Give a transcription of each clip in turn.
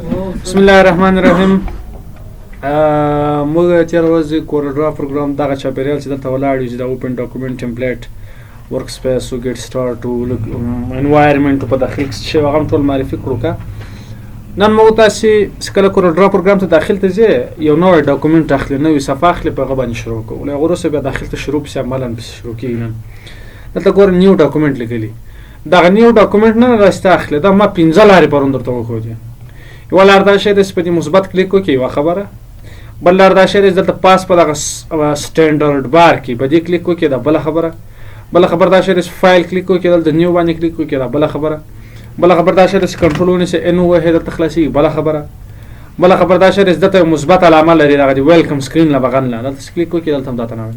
بسم الله الرحمن الرحیم. موږ تېره ورځ CorelDRAW پروګرام دغه چاپېریال چې دلته ولاړ یو، چې د open document template، workspace او get start او environment په داخل کې چې هغه هم ټول معرفي کړو. که نن موږ تاسې چې کله CorelDRAW پروګرام ته داخل ته ځې، یو نوی document اخلي، نوې صفحه اخلي، په هغه باندې شروع کوو. له هغه وروسته بیا داخل ته شروع پسې عملاً پسې شروع کېږي. نن دلته ګوره، new document لیکلي. دغه new document نه راسته اخلي. دا ما پنځه لارې پرون درته وښودې. یوه لار دا شی دی چې په دې مثبت کلیک وکړي، یوه خبره. بل لار دا شی دی چې دلته پاس په دغه standard bar کې په دې کلیک وکړي، دا بله خبره. بله خبره دا شی دی چې فایل کلیک وکړي، دلته new باندې کلیک وکړي، دا بله خبره. بله خبره دا شی دی چې کنټرول ونیسي، N ووهي، دلته خلاصېږي، بله خبره. بله خبره دا شی دی چې دلته یو مثبت علامه لري، دغه د welcome screen له بغل نه دلته کلیک وکړي، دلته هم دا ته نوی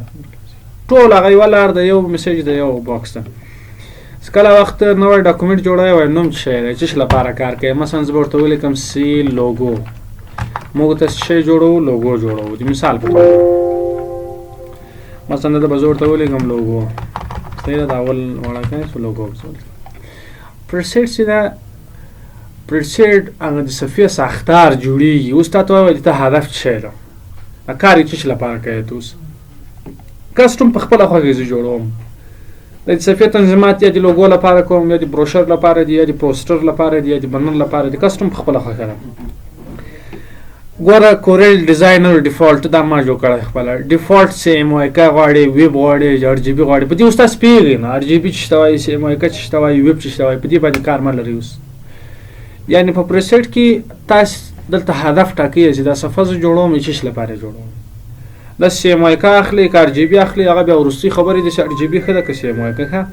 ټول هغه یوه لار ده، یو message ده، یو box ده. چې کله وخت نوی document جوړوي، وایي نوم څه شی دی، څه شي لپاره کار کوي؟ مثلا زه به ورته ولیکم سی لوګو. موږ ته څه شی جوړوو؟ لوګو جوړوو. د مثال په توګه مثلا دلته به زه ورته ولیکم لوګو. صحیح ده؟ دا اول وړه کړئ چې لوګو به زه ولیکم. preset چې ده، preset هغه د صفحې ساختار جوړیږي. اوس تا ته وایي چې ته هدف څه شی ده، دا کار یې څه شي لپاره کوې ته؟ اوس custom په خپله خوښه زه جوړوم. د صفحې تنظیمات یا د لوګو لپاره کوم، یا د بروشر لپاره دي، یا د پوسټر لپاره دي، یا د بنر لپاره دي. custom په خپله خوښه ده. ګوره، Corel Designer default دا ما جوړ کړی خپله. default CMYK غواړي، ویب غواړي، RGB غواړي. په دې اوس تاسو پوهېږئ نه، RGB څه ته وایي، CMYK څه ته وایي، ویب څه ته وایي، په دې باندې کار مه لرئ. اوس یعنی په preset کې تاسو دلته هدف ټاکئ چې دا صفحه زه جوړوم، یې څه شي لپاره جوړوم. دا CMYK اخلي که RGB اخلي، هغه بیا وروستۍ خبرې دي چې RGB ښه ده که CMYK ښه.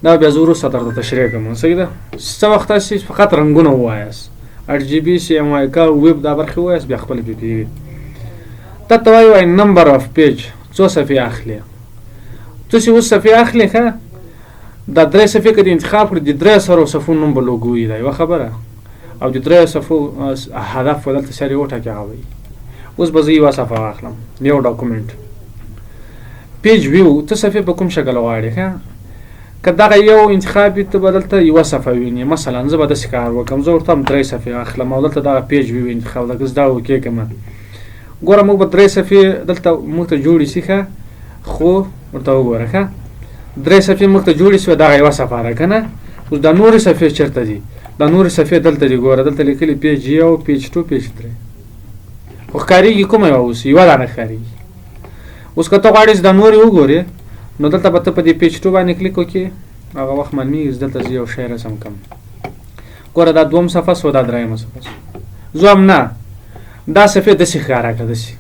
دا بیا زه وروسته درته تشریح کوم. صحیح ده؟ څه وخت تاسې فقط رنګونه ووایاست، RGB، CMYK، ویب، دا برخې ووایاست، بیا خپله پرې پوهېږئ. تا ته وایي، وایي number of page، څو صفحې اخلي ته؟ چې اوس صفحې اخلي، ښه، دا درې صفحې که دې انتخاب کړې، د درې سرو صفحو نوم به لوګو وي. دا یوه خبره. او د درې صفحو هدف به دلته سرې وټاکي، هغه وایي. اوس به زه یوه صفحه واخلم، یو document. page view، ته صفحې په کوم شکل غواړې؟ ښه، که دغه یو انتخاب وي، ته به دلته یوه صفحه وینې. مثلا زه به داسې کار وکړم، زه ورته هم درې صفحې اخلم او دلته دغه page view انتخاب ده. که زه دا okay کړم، ګوره، موږ به درې صفحې دلته موږ ته جوړې سي. ښه، خو ورته وګوره، ښه، درې صفحې موږ ته جوړې سوې، دغه یوه صفحه ده که نه؟ اوس دا نورې صفحې چېرته دي؟ دا نورې صفحې دلته دي. ګوره، دلته لیکلي page یو، page two، page درې، خو ښکارېږي کومه یوه؟ اوس یوه دانه ښکارېږي. اوس که ته غواړې چې دا نورې وګورې، نو دلته به ته په دې page two باندې کلیک وکړې، هغه وخت معلومېږي چې دلته زه یو شی رسم کوم. ګوره، دا دوم صفحه سوه، دا درېیمه صفحه سوه. زه هم نه دا صفحې داسې ښکاره کړه، داسې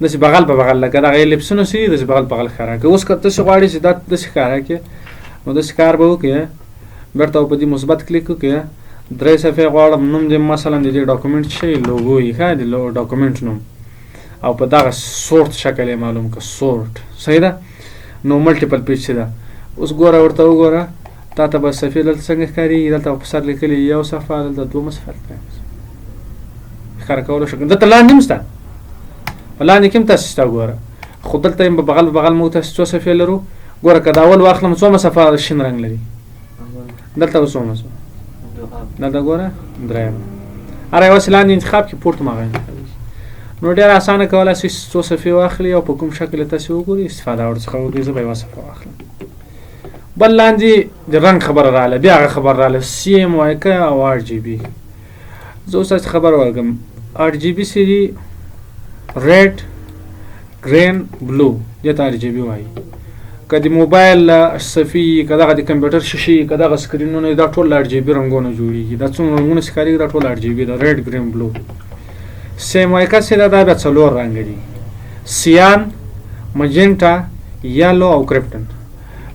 داسې بغل په بغل، لکه دغه ellipse ونه سي، داسې بغل په بغل ښکاره کړه. اوس که تاسې غواړې چې دا داسې ښکاره کړې، نو داسې کار به وکړې، بیرته په دې مثبت کلیک وکړې، درې صفحې غواړم، نوم دې مثلا د دې document څه شی؟ لوګو یې. ښه، د document نوم او په دغه sort شکل یې معلوم که sort. صحیح ده؟ نو multiple page څه ده؟ اوس ګوره، ورته وګوره، تا ته به صفحې دلته څنګه ښکارېږي؟ دلته په سر لیکلي یو صفحه، دلته دومه صفحه، دلته ښکاره کولو شکل. دلته لاندې هم شته، په لاندې کې هم تاسې شته. ګوره، خو دلته هم په بغل په بغل موږ تاسې څو صفحې لرو؟ ګوره، که دا اول واخلم، څومره صفحه شین رنګ لري؟ دلته اوس څومره څو؟ دلته ګوره، درېیمه. هره یوه چې لاندې انتخاب کړي، پورته هم هغه انتخابېږي. نو ډېر اسانه کولای شئ څو صفحې واخلي او په کوم شکل یې تاسې وګورئ، استفاده ورڅخه وکړئ. زه به یوه صفحه واخلم. بل لاندې د رنګ خبره راغله، بیا هغه خبره راغله، CMYK او RGB. زه اوس تاسې خبر ورکړم، RGB څه دي؟ red، green، blue، دې ته RGB وایي. که د موبایل صفحې، که دغه د کمپیوټر شیشې، که دغه سکرینونه، دا ټول RGB رنګونه جوړیږي. دا څومره رنګونه چې ښکارېږي، دا ټول RGB ده، red، green، blue. CMYK څه ده؟ دا بیا څلور رنګ دي، cyan، magenta، yellow او crimson.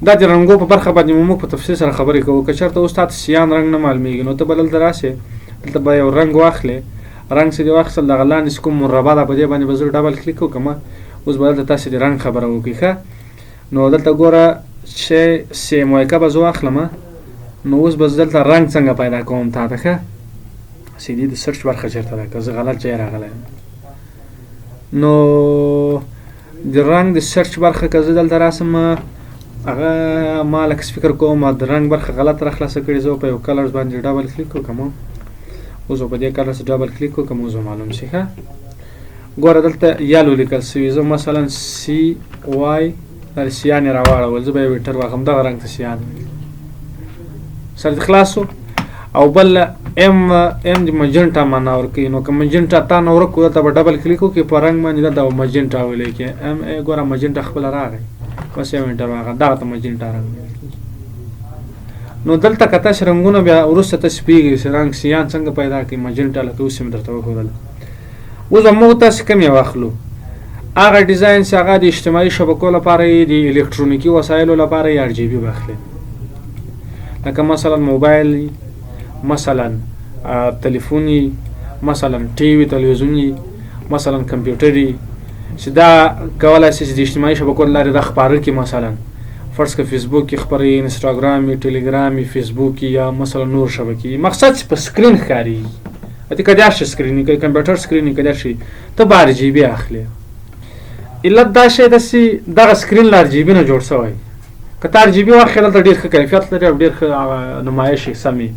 دا د رنګو په برخه باندې موږ په تفصیل سره خبرې کوو. که چېرته اوس تاته cyan رنګ نه معلومیږي، نو ته به دلته راسې، دلته به یو رنګ واخلې. رنګ چې دې واخیستل، دغه لاندې چې کوم مربع ده، په دې باندې به زه double click وکړم. اوس به دلته تاسې د رنګ خبره وکړئ. ښه، نو دلته ګوره چې CMYK به زه واخلم، نو اوس به زه دلته رنګ څنګه پیدا کوم تا ته؟ ښه، چې دې د search برخه چېرته ده؟ که زه غلط ځای راغلی یم، نو د رنګ د search برخه که زه دلته راسم، هغه ما لکه فکر کوم د رنګ برخه غلط را خلاصه کړې. زه په یو colors باندې double click وکړم. اوس په دې colour سره double click وکړم، اوس معلوم شي. ښه ګوره دلته yellow لیکل شوي، زه مثلا CY cyan یې راواړول، زه به یې enter واخلم، دغه رنګ ته cyan سر دې خلاص شو. او بل M، M د مجنټا معنا ورکوي، نو که مجنټا تا نه ورک کړو دلته به double click وکړي په رنګ باندې، دلته به مجنټا ولیکې M A، ګوره مجنټا خپله راغی، بس یو enter واخله، دغه ته مجنټا رنګ ویل کېږي. نو دلته که تاسې رنګونه بیا وروسته تاسې پوهېږئ چې رنګ cyan څنګه پیدا کوي، مجنټا لکه اوس مې درته وښودل. اوس به موږ تاسې کوم یو اخلو؟ هغه design چې هغه د اجتماعي شبکو لپاره یې، د الکترونیکي وسایلو لپاره یې، RGB به اخلي، لکه مثلا موبایل، مثلا تلیفون، مثلا TV تلویزیون، مثلا کمپیوټر، چې دا کولای شي چې د اجتماعي شبکو له لارې دا خپاره کړي. مثلا فرض که فیسبوک کې خپروي، انسټاګرام، ټلګرام، فیسبوک یا مثلا نور شبکې، مقصد چې په screen ښکارېږي، اته که داسې screen، که کمپیوټر screen، که داسې ته به RGB اخلې. علت دا شی ده چې دغه screen له RGB نه جوړ شوی، که ته RGB واخلې دلته ډېر ښه کیفیت لري او ډېر ښه هغه نمایش یې سم وي.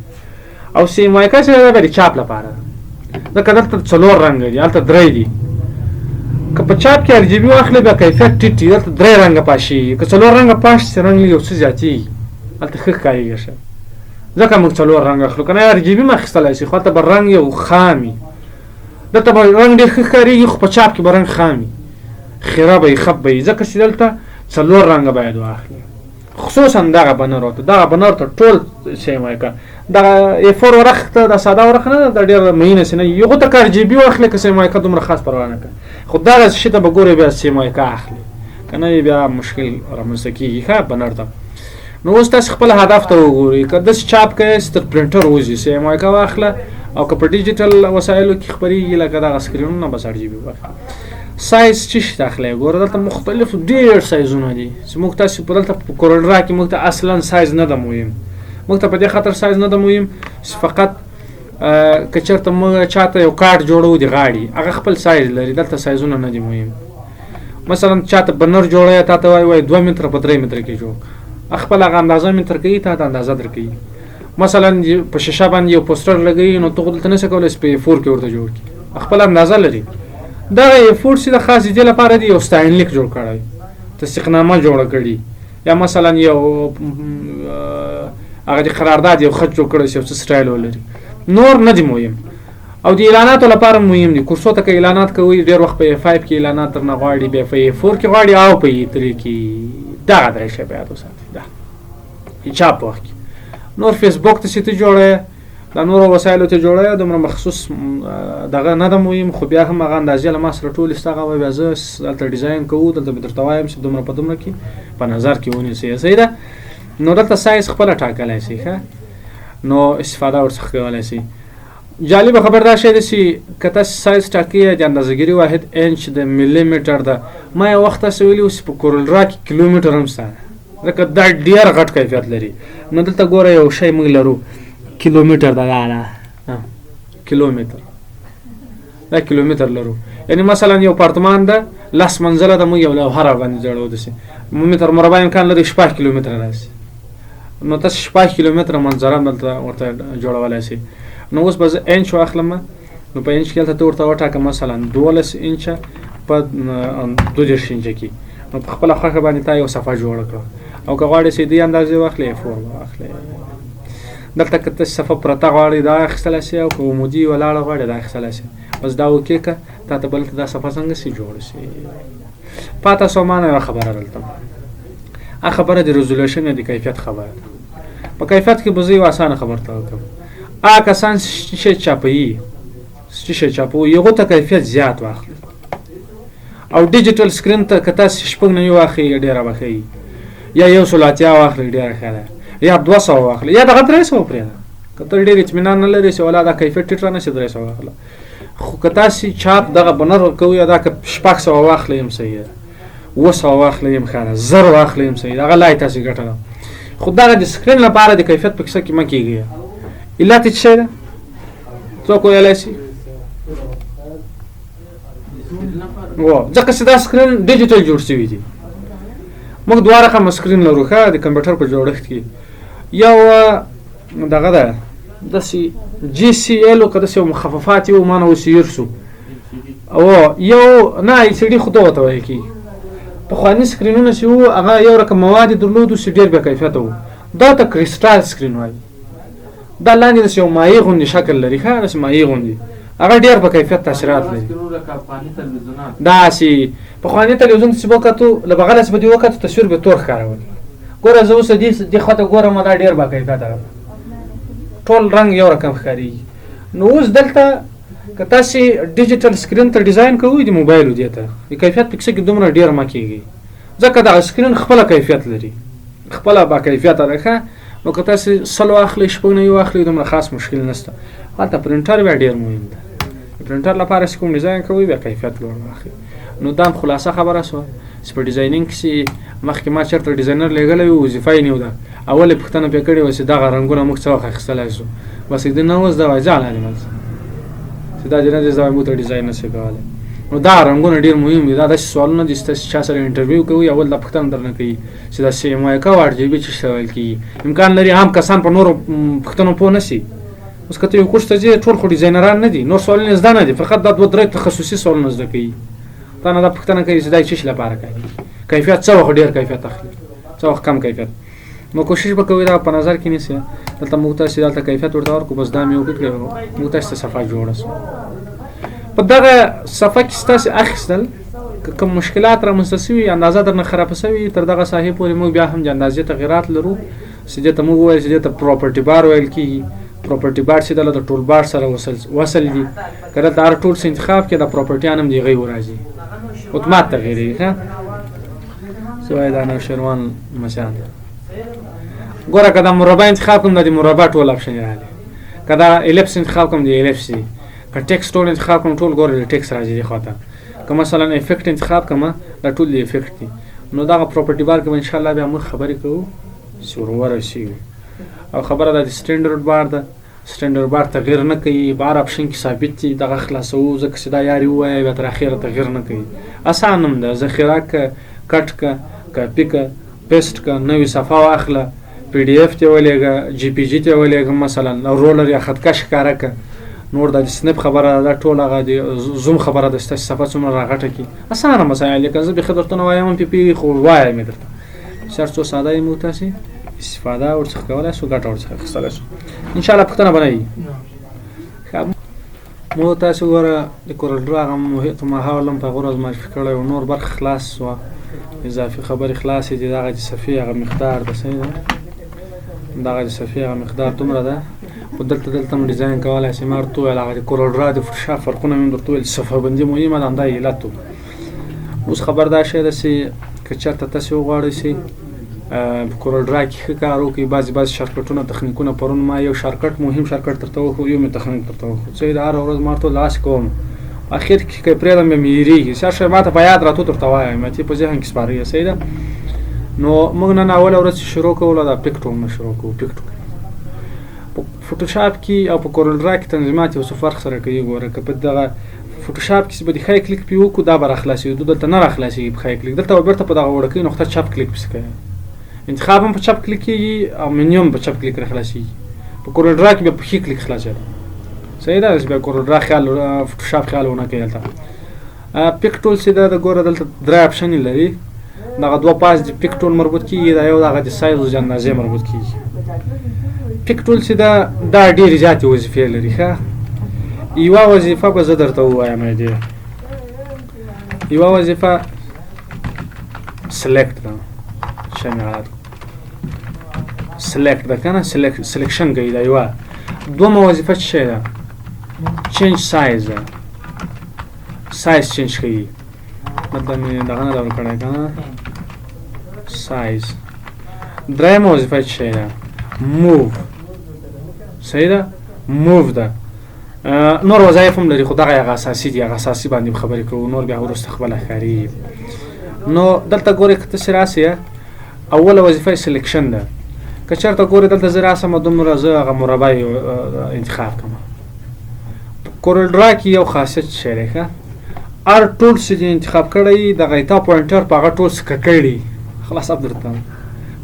او CMYK چې دا به د چاپ لپاره ده، ځکه دلته څلور رنګه دي، هلته درې دي. که په چاپ کې RGB واخلې بیا کیفیت ټیټ وي، دلته درې رنګه پاشېږي، که څلور رنګه پاش شي رنګ یو څه زیاتېږي، هلته ښه ښکارېږي ښه، ځکه موږ څلور رنګه اخلو. که نه RGB هم اخیستلی شي، خو هلته به رنګ یو خام وي، دلته به رنګ ډېر ښه ښکارېږي، خو په چاپ کې به رنګ خام وي، خیره به وي، خپ به وي، ځکه چې دلته څلور رنګه باید واخلې. خصوصا دغه بنر ورته، دغه بنر ته ټول CMYK، دغه A4 ورق ته دا ساده ورق نه ده، دا ډېره مهینه سي نه، یو خو ته که RGB واخلې که CMYK دومره خاص پروا نه کوي، خو دغه شي ته به ګورې بیا CMYK اخلې، که نه بیا مشکل رامنځته کېږي ښه بنر ته. نو اوس تاسې خپل هدف ته وګورئ، که داسې چاپ کوې چې تر پرنټر وځي CMYK واخله، او که په ډیجیټل وسایلو کې خپرېږي لکه دغه سکرینونه بس RGB واخله. سایز څه شي ته اخلې؟ ګوره دلته مختلف ډېر سایزونه دي چې موږ تاسې په دلته په CorelDRAW کې موږ ته اصلا سایز نه ده مهم، موږ ته په دې خاطر سایز نه ده مهم چې فقط که چېرته موږ چاته یو کارت جوړوو د غاړې، هغه خپل سایز لري، دلته سایزونه نه دي مهم. مثلا چاته بنر جوړوي، تا ته وایي وایي 2 متره په 3 متره کې جوړ کړه، خپل هغه اندازه متر کوي، تا ته اندازه درکوي. مثلا په شیشه باندې یو پوسټر لګوي، نو ته خو دلته نشې کولی چې په A4 کې ورته جوړ کړي، خپل اندازه لري. دغه A4 چې د خاص دې لپاره دی یو ستاینلیک جوړ کړی، تصدیقنامه جوړه کړي، یا مثلا یو هغه د قرارداد یو خط جوړ کړی چې یو څه سټایل ولري، نور نه دی مهم. او د اعلاناتو لپاره مهم دي، کورسو ته که اعلانات کوي ډېر وخت په A5 کې اعلانات درنه غواړي، بیا په A4 کې غواړي او په A3 کې. دغه درې شی باید وساتي دا چاپ په وخت کې. نور فیسبوک ته چې ته جوړوې، دا نورو وسایلو ته جوړوې، دومره مخصوص دغه نه ده مهم، خو بیا هم هغه اندازې له ما سره ټولې شته، هغه به بیا زه دلته design کوو، دلته به درته وایم چې دومره په دومره کې په نظر کې ونیسئ، صحیح ده؟ نو دلته سایز خپله ټاکلی شئ، ښه نو استفاده ورڅخه کولی شئ. جالبه خبر دا شی ده چې که تاسې سایز ټاکئ د اندازهګیري واحد انچ د ملي متر ده، ما یو وخت تاسې ویلي وو چې په CorelDRAW کې کیلومتر هم شته، ځکه دا ډېر غټ کیفیت لري. نو دلته ګوره یو شی موږ لرو کیلومتر ده، دا ده کیلومتر، دا کیلومتر لرو. یعنی مثلا یو پارتمان ده 10 منزله ده، موږ یو لوحه را باندې جوړوو داسې متر مربع امکان لري 6 کیلومتره راشي، نو تاسو 6 کیلومتره منظره هم دلته ورته جوړولی شئ. نو اوس به زه انچ واخلم، نو په انچ کې دلته ته ورته وټاکه مثلا 12 انچه په 32 انچه کې، نو په خپله خوښه باندې تا یو صفحه جوړه کړه. او که غواړې چې دې اندازې واخلې A4 واخلې. دلته که ته صفحه پرته غواړې دا اخیستلی شې، او که عمودي ولاړه غواړې دا اخیستلی شې. بس دا okay که تا ته بل ته دا صفحه څنګه شي جوړه شي. پاته سو ما نه یوه خبره دلته، هغه خبره د resolution یا د کیفیت خبره ده. په کیفیت کې به زه یوه اسانه خبره ته وکړم، هغه کسان چې شی چاپوي، چې شی چاپوي، هغو ته کیفیت زیات واخلي. او digital screen ته که تاسې 96 واخلئ ډېره به ښه وي، یا 180 واخلئ ډېره ښه ده، یا 200 واخلئ، یا دغه 300 پرېږده. که ته ډېر اطمینان نه لرې چې ولا دا کیفیت ټیټ رانه شي 300 واخله. خو که تاسې چاپ دغه بنر ورکوئ، یا دا که 600 واخلئ هم صحیح ده، 700 واخلئ هم ښه ده، 1000 واخلئ هم صحیح ده، هغه لا یې تاسې ګټه ده. خو دغه د screen لپاره د کیفیت په کیسه کې مه کېږئ. علت یې څه شی ده؟ څوک ویلی شي؟ ځکه چې دا screen digital جوړ شوي دي. موږ دوه رقمه screen لرو ښه د کمپیوټر په جوړښت کې. یو دغه ده داسې جي سي ایل او که داسې یو مخففات یې وو، ما نه اوس هېر شو. او یو نه ای سي ډي خو دغه ته ویل کېږي. پخواني سکرینونه چې وو هغه یو رقم مواد یې درلودو چې ډېر بې کیفیته وو، دا ته کریسټال سکرین وایي. دا لاندې داسې یو مایع غوندې شکل لري، ښه داسې مایع غوندې، هغه ډېر په کیفیت تاثیرات لري. داسې پخواني تلویزیون چې وکتو له بغله چې به دې وکتو تصویر به تور ښکارول. ګوره زه اوس دې خوا ته ګورم، دا ډېر با کیفیته ده، ټول رنګ یو رقم ښکارېږي. نو اوس دلته که تاسې ډیجیټل سکرین ته ډیزاین کوئ د موبایل دې ته د کیفیت په کیسه کې دومره ډېر مه کېږئ، ځکه دغه سکرین خپله کیفیت لري، خپله با کیفیته ده. ښه نو که تاسې 100 واخلئ، 96 واخلئ، دومره خاص مشکل نشته. هلته پرنټر بیا ډېر مهم ده، د پرنټر لپاره چې کوم ډیزاین کوئ بیا کیفیت لوړ واخلئ. نو دا هم خلاصه خبره شوه چې په ډیزاینینګ کې مخکې ما چېرته ډیزاینر لېږلی و، وظیفه یې نیوده، اول یې پوښتنه پرې کړې وه چې دغه رنګونه موږ څه وخت اخیستلی شو، بس دې نه اوس دا وایي ځه لاندې مل چې دا دې نه دی زده، موږ ته ډیزاین نه شي کولی. نو دا رنګونه ډېر مهم دي. دا داسې سوالونه دي چې تاسې چا سره انټرویو کوئ اول دا پوښتنه درنه کوي چې دا سي ام وای کا او ار جي بي څه شی ویل کېږي. امکان لري عام کسان په نورو پوښتنو پوه نه شي. اوس که ته یو کورس ته ځې ټول خو ډیزاینران نه دي، نور سوالونه یې زده نه دي، فقط دا دوه درې تخصصي سوالونه زده کوي. تا نه دا پوښتنه کوي چې دا یې څه شي لپاره کوي، کیفیت څه وخت ډېر کیفیت اخلي، څه وخت کم کیفیت. نو کوشش به کوئ دا په نظر کې نیسئ. دلته موږ تاسې دلته کیفیت ورته ورکړو، بس دا مې وکړې، موږ تاسې ته صفحه جوړه شوه. په دغه صفحه کې ستاسې اخیستل که کوم مشکلات رامنځته شوي، اندازه درنه خرابه شوي، تر دغه ساحې پورې موږ بیا هم د اندازې تغیرات لرو چې دې ته موږ وویل چې دې ته پراپرټي بار ویل کېږي. پراپرټي بار چې دلته د ټول بار سره وصل دي، که دلته هر ټول څه انتخاب کړې دا پراپرټیان هم د هغې وراځي، اتومات تغیرېږي. ښه څه وایي دا نوشیروان مشران؟ ګوره که دا مربع انتخاب کړم دا د مربع ټول اپشن یې راغلی، که دا الیپس انتخاب کړم د الیپس دي، که ټیکس ټول انتخاب کړم ټول ګوره د ټیکس راځي دې خوا ته، که مثلا افیکټ انتخاب کړم دا ټول د افیکټ دي. نو دغه پراپرټي بار کې به انشاءالله بیا موږ خبرې کوو چې ورورسېږو. او خبره دا د سټنډرډ بار ده، سټنډرډ بار تغییر نه کوي، په هر اپشن کې ثابت دي، دغه خلاصوو ځکه چې دا یاري ووایه بیا تر اخره تغییر نه کوي. اسان هم ده، ذخیره که، کټ که، کاپي که، پیسټ که، نوې صفحه واخله، پی ډي اف ته ولېږه، جی پی جی ته ولېږه مثلا، رولر یا خطکش ښکاره که. نور دا د سنپ خبره ده، دا ټول هغه د زوم خبره ده چې تاسې صفحه څومره راغټه کړي. اسانه مسایل دي، که زه بېخي درته نه وایم هم پرې پوهېږي، خو وایم یې درته چې هر څو ساده یې موږ تاسې استفاده ورڅخه کولی شو، ګټه ورڅخه اخیستلی شو. انشاءالله پوښتنه به نه وي. ښه مو تاسې وګوره د کورل ډرا هغه محیط ماحول هم په هغه ورځ معرفي کړی و، نور برخه خلاص شوه، اضافي خبرې خلاصې دي. دغه د صفحې هغه مقدار ده، صحیح ده، دغه د صفحې هغه مقدار دومره ده، خو دلته هم ډیزاین کولی شئ. ما ورته وویل هغه د کورل ډرا د فوټوشاپ فرقونه مې هم درته وویل، صفحه بندي مهمه ده، همدا یې علت و. اوس خبر دا شی ده چې که چېرته تاسې وغواړئ چې په کورل ډرا کې ښه کار وکړئ، بعضې بعضې شارټکټونه تخنیکونه، پرون ما یو شارټکټ مهم شارټکټ درته وښود، یو مې تخنیک درته وښود، څه یې د هره ورځ ما ورته وویل داسې کوم، اخر کې که پرېږدم بیا مې هېرېږي، چې هر شی ما ته په یاد راتلو درته وایم، چې په ذهن کې سپارېږي. صحیح ده. نو موږ نن اوله ورځ چې شروع کوله دا پیک ټول نه شروع کوو. پیک ټول په فوټوشاپ کې او په کورل ډرا کې تنظیمات یو څه فرق سره کوي. ګوره که په دغه فوټوشاپ کې چې به د ښی کلیک پې وکړو دا به راخلاصېږي، دلته نه راخلاصېږي په ښی کلیک، دلته به بېرته په دغه وړوکۍ نقطه چپ کلیک پسې کوي، انتخاب هم په چپ کلیک کېږي او منیو هم په چپ کلیک راخلاصېږي. په کورل ډرا کې بیا په ښي کلیک خلاصېده. صحیح ده، بیا کورل ډرا خیال فوټوشاپ خیال ونه کوي. دلته پیک ټول چې ده ګوره دلته درې اپشن لري، دغه دوه پاس د پیک ټول مربوط کېږي، دا یو دغه د سایز او د اندازې مربوط کېږي. پیک ټول چې ده دا ډېرې زیاتې وظیفې لري. ښه یوه وظیفه به زه درته ووایم، دې یوه وظیفه سلیکټ ده، ښه مې غلط کړو، سلیکټ ده که نه، سلیکشن کوي دا یوه. دومه وظیفه څه شی ده؟ چینج سایز ده، سایز چینج کوي، مطلب مې دغه نه ده ورکړی که نه، سایز. درېیمه وظیفه څه شی ده؟ موو، صحیح ده، موو ده. نور وظایف هم لري خو دغه هغه اساسي دي، هغه اساسي باندې خبرې کوو، نور بیا وروسته خپله ښکارېږي. نو دلته ګورئ که تاسې راسئ، اوله وظیفه یې سلیکشن ده. که چېرته ګورئ دلته زه راسم دومره زه هغه مربع انتخاب کړم. په کورل ډرا کې یو خاصیت څه شی دی؟ ښه هر ټول څه دې انتخاب کړی دغه ایتا پوینټر په هغه ټول څه ککړي، خلاص اب درته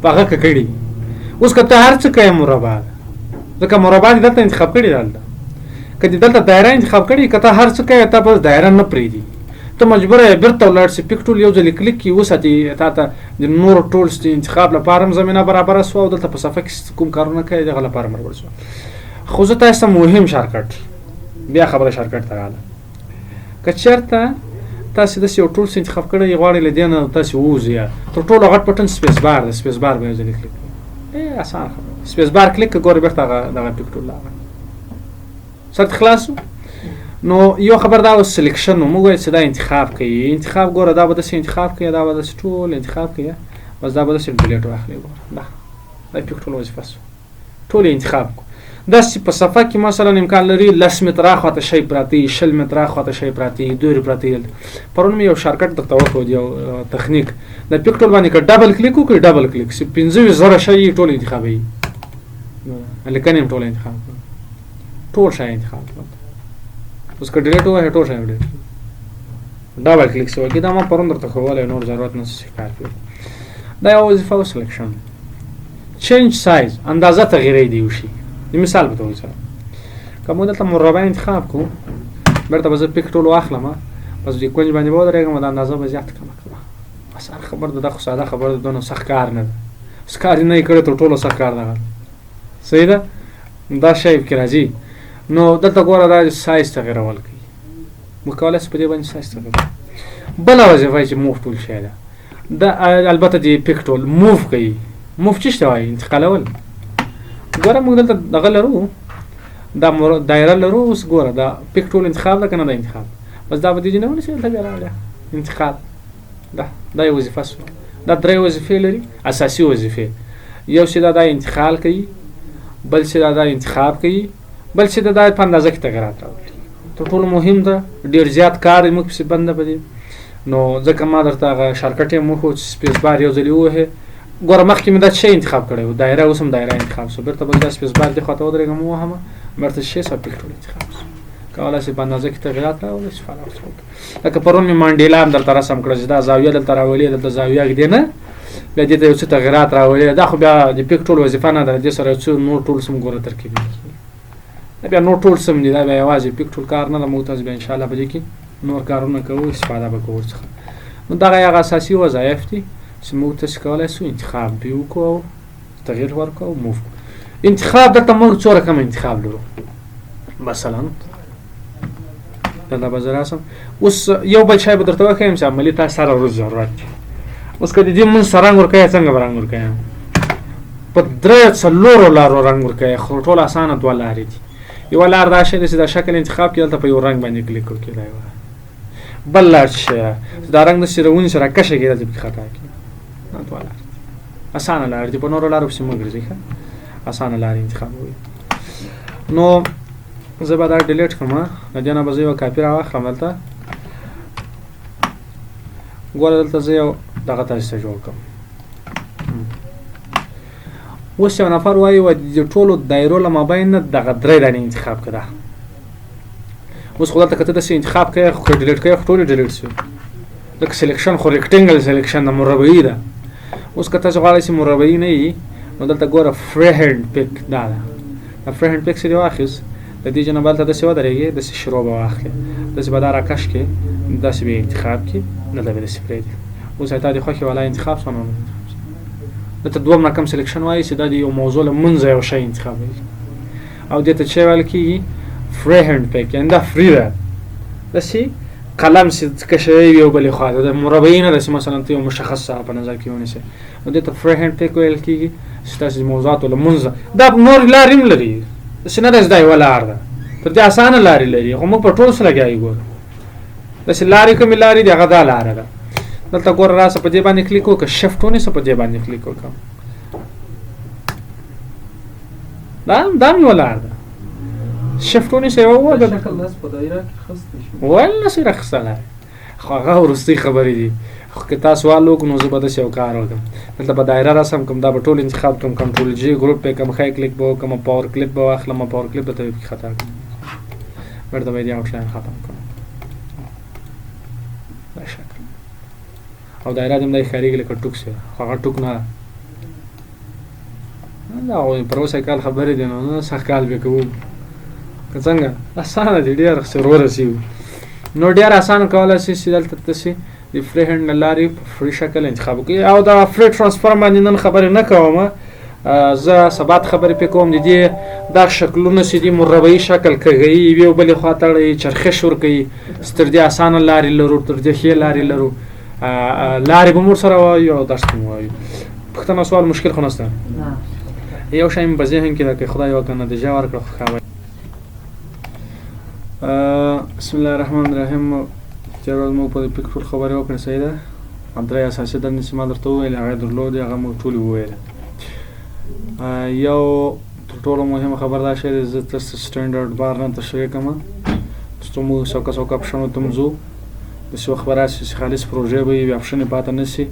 په هغه ککړي. اوس که ته هر څه کوې مربع ده، ځکه مربع دې دلته انتخاب کړې ده. دلته که دې دلته دایره انتخاب کړې، که ته هر څه کوې تا بس دایره نه پرېږدي، ته مجبوره یې بیرته ولاړ سې pick tool یو ځل کلیک کړي وساتي، تا ته د نورو tools د انتخاب لپاره هم زمینه برابره سوه او دلته په صفحه کې کوم کارونه کوې دغه لپاره هم برابره سوه. خو زه تاسو ته مهم shortcut، بیا خبره shortcut ته راغله. که چېرته تاسې داسې یو tools انتخاب کړی غواړئ له دې نه تاسې ووځئ، تر ټولو غټ button space bar دی، space bar به یو ځل کلیک کړئ، اسانه خبره، space bar کلیک کړه ګوره بیرته هغه دغه pick tool راغی، سر ته خلاص سو. نو یو خبر دا اوس selection نو موږ وایو چې دا انتخاب کوي، انتخاب ګوره دا به داسې انتخاب کوي، دا به داسې ټول انتخاب کوي، بس دا به داسې delete واخلي. ګوره دا دا pick tool وظیفه سو، ټول انتخاب کو. داسې په صفحه کې مثلا امکان لري 10 متره خواته شی پراته وي، 20 متره خواته شی پراته وي، دورې پراته وي. پرون مې یو shortcut درته وښود، یو تخنیک، د pick tool باندې که double click وکړئ، double click چې 25,000 شی ټول انتخابوي، لیکنې هم ټول انتخاب کړو، ټول شی انتخاب کړو. اوس که delete ووهې ټول شی delete کړو، double click څه وکړي. دا ما پرون درته ښوولی، نور ضرورت نه څه کار کوي. دا یوه وظیفه وه selection. change size، اندازه تغییروي د یو شي. د مثال په توګه سره که موږ دلته مربع انتخاب کړو، بیرته به زه pick tool واخلم، بس دې کنج باندې به ودرېږم، دا اندازه به زیاته کمه کړم. اسانه خبر ده، دا خو ساده خبر ده، دونه سخت کار نه ده، اوس کار یې نه کړی، تر ټولو سخت کار دغه. صحیح ده، دا شی پکې راځي. نو دلته ګوره دا سایز تغیرول کوي، موږ کولی شو په دې باندې سایز تغیر کړو. بله وظیفه چې move tool شی ده، دا البته د pick tool move کوي. move څه ته وایي؟ انتقالول. ګوره موږ دلته دغه لرو، دا دایره لرو. اوس ګوره دا pick tool انتخاب ده که نه ده انتخاب، بس دا به دې نه ونیسي، دلته بیا راوړه انتقال. دا یو وظیفه سوه. دا درې وظیفې لري، اساسي وظیفې. یو څه دا انتقال کوي، بل څه دا انتخاب کوي، بل څه دا په اندازه کې تغیرات راولي. تر ټولو مهم ده، ډېر زیات کار یې موږ پسې بنده په دې. نو ځکه ما درته هغه shortcut یې هم وښود چې space bar یو ځل ووهې. ګوره مخکې مې دا څه انتخاب کړی و، دایره، اوس هم دایره انتخاب سو. بیرته به دا space bar دې خواته ودرېږم ووهم، بیرته څه شی pick tool انتخاب سو. کولای شئ په اندازه کې تغیرات راولئ، استفاده ورڅخه وکړئ. لکه پرون مې مانډیلا هم درته رسم کړه چې دا زاویه دلته راولي، دلته زاویه ږدې نه، بیا دې ته یو څه تغیرات راولي. دا خو بیا د pick tool وظیفه نه ده، دې سره یو څه نور tools هم ګوره ترکیبېږي. دا بیا نور tools هم دي، دا بیا یوازې pick tool کار نه ده. موږ تاسو بیا انشاءالله په دې کې نور کارونه کوو، استفاده به کوو ورڅخه. نو دغه هغه اساسي وظایف دي چې موږ تاسو کولای شو انتخاب پرې وکړو او تغییر ورکړو او move کړو. انتخاب دلته موږ څو رقمه انتخاب لرو. مثلا دلته به زه راسم، اوس یو بل شی به درته وښیم چې عملي تاسو سره ورځ ضرورت دی. اوس که د دې مونږ سره رنګ ورکوې، څنګه به رنګ ورکوې؟ په درېیو څلورو لارو رنګ ورکوې، خو ټول اسانه دوه لارې دي. یوه لار دا شی ده چې دا شکل انتخاب کړي، دلته په یو رنګ باندې کلیک وکړي. دا یوه بل لار چې شی ده چې دا رنګ داسې راونیسي، راکشه کړي، دلته پکې خطا کړي. دا دوه لارې دي، اسانه لارې دي، په نورو لارو پسې مه ګرځئ، ښه اسانه لارې انتخابوئ. نو زه به دا delete کړم، له دې نه به زه یوه کاپي راواخلم. دلته ګوره، دلته زه یو دغه تاسې ته جوړ کړم. اوس یو نفر وایي وایي د ټولو دایرو له مابین نه دغه درې دانې انتخاب کړه. اوس خو دلته که ته داسې انتخاب کوې، خو که delete کوې خو ټولې delete شوې، ځکه selection خو rectangle selection ده، مربعي ده. اوس که تاسو غواړئ چې مربعي نه وي، نو دلته ګوره freehand pick دا ده. دا freehand pick چې دې واخیست، د دې جنب هلته داسې ودرېږې، داسې شروع به واخلې، داسې به دا راکش کړې، داسې به یې انتخاب کړې، دلته به داسې پرېږدې. اوس تا د خوښې والا انتخاب شو، نو انتخاب شو. دلته دوم رقم selection وایي چې دا د یو موضوع له منځه یو شی انتخابوي، او دې ته چې ویل کېږي freehand pick، یعنې دا free ده، داسې قلم چې کشوي یو بلې خوا ته، د مربعي نه ده چې مثلا ته یو مشخص ساحه په نظر کې ونیسې، نو دې ته freehand pick ویل کېږي چې تاسې موضوعاتو له منځه دا نور لارې هم لري، داسې نه ده چې دا یوه لار ده، تر دې اسانه لارې لري، خو موږ په ټول څه لګیا یو. ګوره داسې لارې کومې لارې دي، هغه دا لاره ده. دلته ګوره راسه په دې باندې کلیک وکړه، shift ونیسه په دې باندې کلیک وکړه، دا هم یوه لار ده. shift ونیسه یوه ووهه، شکل داسې په دایره کې خستی شي. ول نه شي راخیستلی، خو هغه وروستۍ خبرې دي. خو که تاسو سوال وکړو نو زه به داسې یو کار وکړم، دلته به دایره رسم کړم، دا به ټول انتخاب کړم، control J group به کړم، ښی کلیک به وکړم، power clip به واخلم، power clip به ته پکې خطا کړم، بیرته به یې دې outline ختم کړم. دا شکل او دایره دې هم داسې ښکارېږي لکه ټوک سي، خو هغه ټوک نه ده. دا خو پروسږ کال خبرې دي نو نه سږ کال به کوو که څنګه؟ اسانه دي ډېر ښه ورسېږو. نو ډېر اسانه کولی شئ چې دلته تاسې د free hand له لارې په free شکل انتخاب وکړئ. او دا free transfer باندې نن خبرې نه کوم، زه سبا ته خبرې پرې کوم. د دې دا شکلونه چې دي مربعي شکل کږوي، یوې او بلې خوا ته اړوي، چرخش ورکوي. چې تر دې اسانه لارې لرو، تر دې ښې لارې لرو، لارې به مو ورسره وایو او درس به مو وایو. پوښتنه سوال مشکل خو نشته؟ یو شی مې په ذهن کې ده، که خدای وکړه نتیجه ورکړه خو ښه به. بسم الله الرحمن الرحیم. تېره ورځ موږ په دې pick tool خبرې وکړې، صحیح ده؟ درې اساسي دندې چې ما درته وویلې هغه یې درلودې، هغه موږ ټولې وویلې. یو تر ټولو مهمه خبره دا شی دی، زه تاسو ته standard bar نه تشریح کوم، تر څو موږ سوکه سوکه option و ته هم ځو. داسې وخت به راشي چې خالص پروژې به وي، بیا option یې پاته نه شي،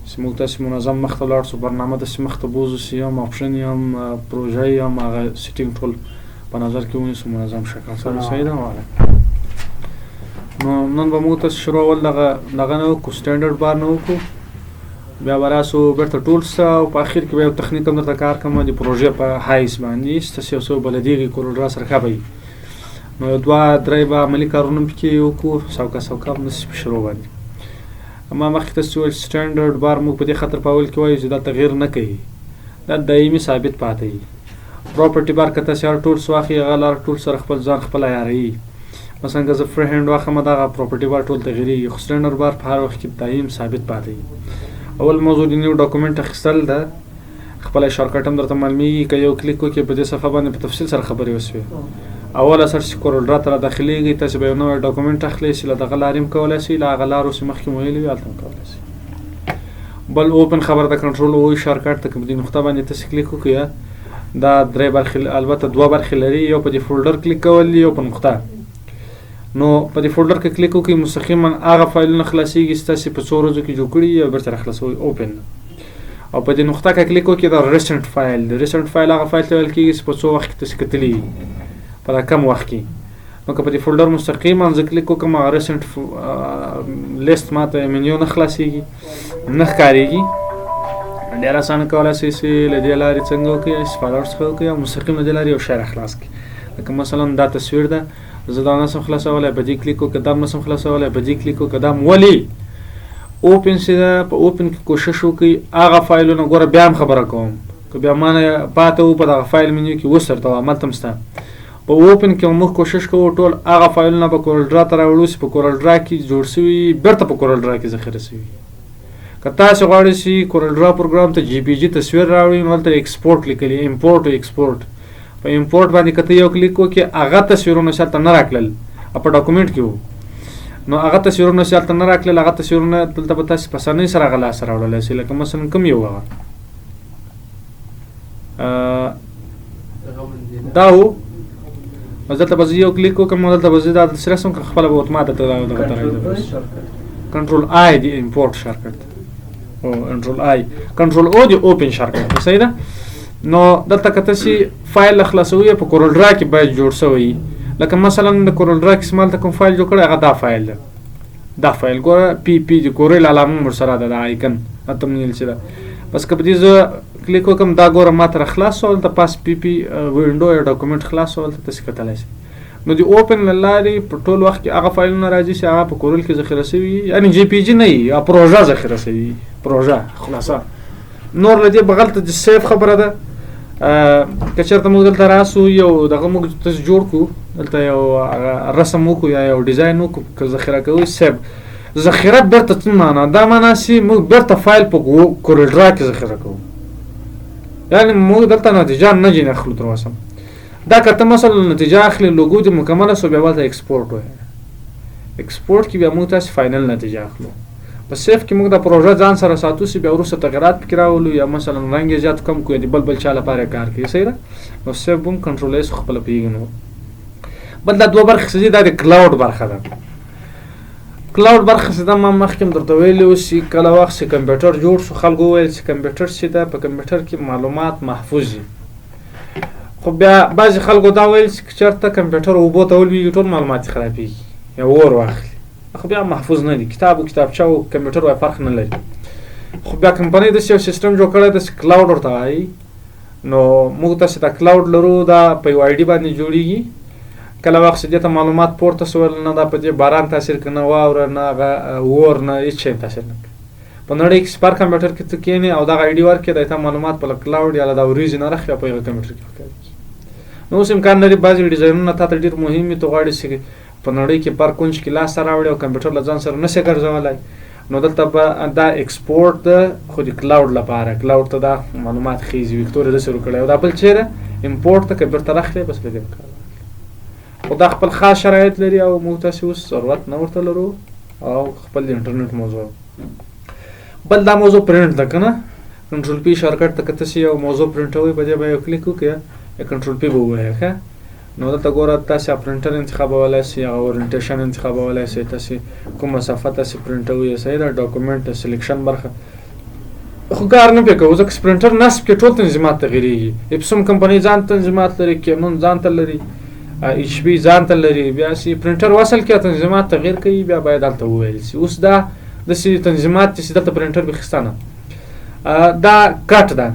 چې موږ تاسې منظم مخته لاړ شو، برنامه داسې مخته بوځو چې یو هم option یې هم پروژه یې هم هغه setting ټول په نظر کې ونیسو منظم شکل سره. صحیح ده؟ وعلیکم. نو نن به موږ تاسو شروع اول دغه دغه نه وکړو، standard bar نه وکړو، بیا به راسو بېرته tools ته، او په اخر کې به یو تخنیک هم درته کار کوم د پروژې په حیث باندې چې تاسو یو څه بلدېږئ CorelDRAW سره ښه به وي. نو یو دوه درې به عملي کارونه هم پکې وکړو، سوکه سوکه هم داسې په شروع باندې. ما مخکې تاسو وویل standard bar موږ په دې خاطر په اول کې وایو چې دا تغییر نه کوي، دا دایمي ثابت پاتې وي. property bar که تاسو هر tools واخلئ، هغه لار ټول سره خپل ځان خپل عیاروي. مثلا که زه free hand واخلم، دغه property bar ټول تغییرېږي، خو standard bar په هر وخت کې دایم ثابت پاتې وي. اول موضوع د new document اخیستل ده، خپله shortcut هم درته معلومیږي. که یو کلیک وکړئ په دې صفحه باندې په تفصیل سره خبرې وشوې. اول اثر چې CorelDRAW ته را داخلېږئ، تاسې به یو نوی document اخلئ چې له دغه لارې هم کولی شئ، له هغه لارو چې مخکې مو ویلي وي هلته هم کولی شئ. بل open خبره ده، control O shortcut ته که په دې نقطه باندې تاسې کلیک وکړئ، دا درې برخې، البته دوه برخې لري، یو په دې folder کلیک کول دي، یو په نقطه. نو په دې folder کې کلیک وکړئ، مستقیما هغه فایلونه خلاصېږي چې تاسې په څو ورځو کې جوړ کړي او بېرته راخلاصوئ، open. او په دې نقطه کې کلیک وکړئ، دا recent file دی. recent file هغه فایل ته ویل کېږي چې په څو وخت کې تاسې کتلي وي، په دا کم وخت کې. نو که په دې folder مستقیما زه کلیک وکړم، هغه recent list ماته منیو نه خلاصېږي، نه ښکارېږي. ډېر اسانه کولی شئ چې له دې لارې څنګه وکړئ، استفاده ورڅخه وکړئ او مستقیم له دې لارې یو شی راخلاص کړئ. لکه مثلا دا تصویر ده، زه دا نه شم خلاصولی، په دې کلیک وکړه، دا هم نه شم خلاصولی، په دې کلیک وکړه، دا هم. ولې open چې ده، په open کې کوشش وکړئ هغه فایلونه ګوره، بیا هم خبره کوم، که بیا ما نه پاته و په دغه file menu کې اوس درته وایم، هلته هم شته. په open کې موږ کوشش کوو ټول هغه فایلونه په CorelDRAW ته راوړو چې په CorelDRAW کې جوړ شوي، بېرته په CorelDRAW کې ذخیره شوي. که تاسو غواړئ چې CorelDRAW پروګرام ته JPG تصویر راوړئ، نو هلته export لیکلی، import او export. په import باندې که ته یو کلیک وکړې، هغه تصویرونه چې هلته نه راکړل او په document کې وو، نو هغه تصویرونه چې هلته نه راکړل، هغه تصویرونه دلته به تاسو په اسانۍ سره هغه لاسته راوړلی شئ. لکه مثلا کوم یو هغه دا و، نو دلته به زه یو کلیک وکړم، نو دلته به زه دا داسې رسم کړم، خپله به اتومات درته دا دغه ته راځي. control I دی import shortcut، او control I، control O دی open shortcut، صحیح ده؟ نو دلته که تاسې فایل خلاصوئ په CorelDRAW کې باید جوړ شوی. لکه مثلا د CorelDRAW کې چې ما هلته کوم فایل جوړ کړی، هغه دا فایل ده. دا فایل ګوره PP د Corel علامه هم ورسره ده، دا icon دا thumbnail چې ده. بس که په دې زه کلیک وکړم، دا ګوره ما ته راخلاص شو، هلته پاس PP window یا document خلاص شو، هلته تاسې کتلی شئ. نو د open له لارې په ټول وخت کې هغه فایلونه راځي چې هغه په Corel کې ذخیره شوي، یعنې JPG نه وي، یا پروژه ذخیره شوي، پروژه خلاصه. نور له دې بغل ته د save خبره ده. که چېرته موږ دلته راسو، یو دغه موږ تاسو جوړ کړو، دلته یو هغه رسم وکړو یا یو ډیزاین وکړو، که ذخیره کوئ save، ذخیره بېرته څه معنا؟ دا معنا چې موږ بېرته فایل په CorelDRAW کې ذخیره کوو، یعنې موږ دلته نتیجه نه جینې اخلو تر اوسه. دا که ته مثلا نتیجه اخلې، لوګو دې مکمله شو، بیا ورته export وایې. export کې بیا موږ تاسې final نتیجه اخلو. په save کې موږ دا پروژه ځان سره ساتو چې بیا وروسته تغیرات پکې راولو، یا مثلا رنګ یې زیات کم کړو، یا د بل بل چا لپاره یې کار کوي، صحیح ده؟ نو save به هم control S خپله پوهېږي. نو بل دا دوه برخې چې دي، دا د cloud برخه ده. cloud برخه چې ده، ما مخکې هم درته ویلي وو چې کله وخت چې کمپیوټر جوړ شو، خلکو وویل چې کمپیوټر چې ده، په کمپیوټر کې معلومات محفوظ دي. خو بیا بعضې خلکو دا ویل چې که چېرته کمپیوټر اوبو ته ولوېږي، ټول معلومات یې خرابېږي یا اور واخلي، خو بیا محفوظ نه دي. کتاب او کتابچه او کمپیوټر وایي فرق نه لري. خو بیا کمپنۍ داسې یو سیستم جوړ کړی دی چې cloud ورته وایي. نو موږ تاسو ته cloud لرو، دا په یو ID باندې جوړیږي. کله وخت چې دې ته معلومات پورته سول، نه دا په دې باران تاثیر کوي، نه واوره، نه هغه اور، نه هیڅ شی تاثیر نه کوي. په نړۍ کې سپر کمپیوټر کې ته کښېنې او دغه ID ورکړې، دی ته معلومات په cloud یا له دا ورېځې نه راخلي او په هغه کمپیوټر کې ورکوي. نو اوس امکان لري بعضې ډیزاینونه تا ته ډېر مهم وي، ته غواړې چې په نړۍ کې پر کنج کې لاس ته راوړې او کمپیوټر له ځان سره نه شې ګرځولی، نو دلته به دا export ده خو د cloud لپاره، cloud ته دا معلومات خېږي، وکتور یې داسې ورکړی. او دا بل چېرې import ته که بېرته راخلې بس له دې به کار واخلې. خو دا خپل خاص شرایط لري او موږ تاسې اوس ضرورت نه ورته لرو او خپل د انټرنیټ موضوع. بل دا موضوع پرنټ ده که نه، control P shortcut ته که تاسې یو موضوع پرنټوئ په دې به یو کلیک وکړئ یا control P به ووهئ. ښه، نو دلته ګوره تاسې پرنټر انتخابولای شئ، هغه orientation انتخابولای شئ، تاسې کومه صفحه تاسې پرنټوئ، صحیح ده، document selection برخه خو کار نه پرې کوو ځکه چې پرنټر نصب کې ټول تنظیمات تغیرېږي. Epson کمپنۍ ځان تنظیمات لري، Canon ځان ته لري، HP ځان ته لري، بیا چې پرنټر وصل کړي تنظیمات تغیر کوي، بیا باید هلته وویل شي. اوس دا داسې تنظیمات چې دلته پرنټر بیخي شته نه. دا cut ده،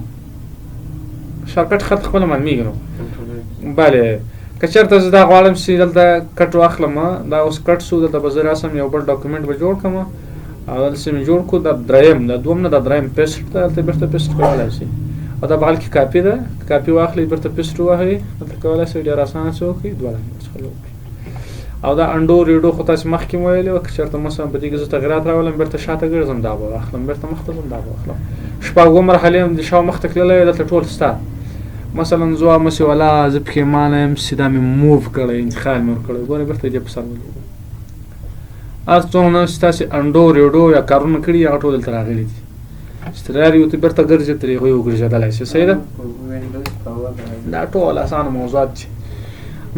shortcut خط خپله معلومېږي نو. بله که چېرته زه دا غواړم چې دلته cut واخلم، دا اوس cut سو، دلته به زه راسم یو بل document به جوړ کړم او دلته چې مې جوړ کړو دا درېیم، دا دوم نه، دا درېیم paste ده، دلته بېرته paste کولی شئ. او دا بغل کې کاپي ده، کاپي واخلئ بېرته paste ووهئ، دلته کولی شئ ډېر اسانه څه وکړئ، دوه لارې ورڅخه وکړئ. او دا undo redo خو تاسې مخکې مو ویلي وه، که چېرته مثلا په دې کې زه تغیرات راولم بېرته شاته ګرځم دا به واخلم، بېرته مخته ځم دا به واخلم. شپږ اووه مرحلې هم د شا مخته تللی، دلته ټول سته. مثلا زه وایم چې ولا زه پښېمانه یم چې دا مې move کړی، انتقال مې ورکړی، ګوره بېرته دې په سر ولګېدم. هر څومره چې تاسې undo redo یا کارونه کړي هغه ټول دلته راغلي دي. چې ترې یو ته بېرته ګرځې ترې هغوی وګرځېدلی شي، صحیح ده؟ دا ټول اسانه موضوعات دي.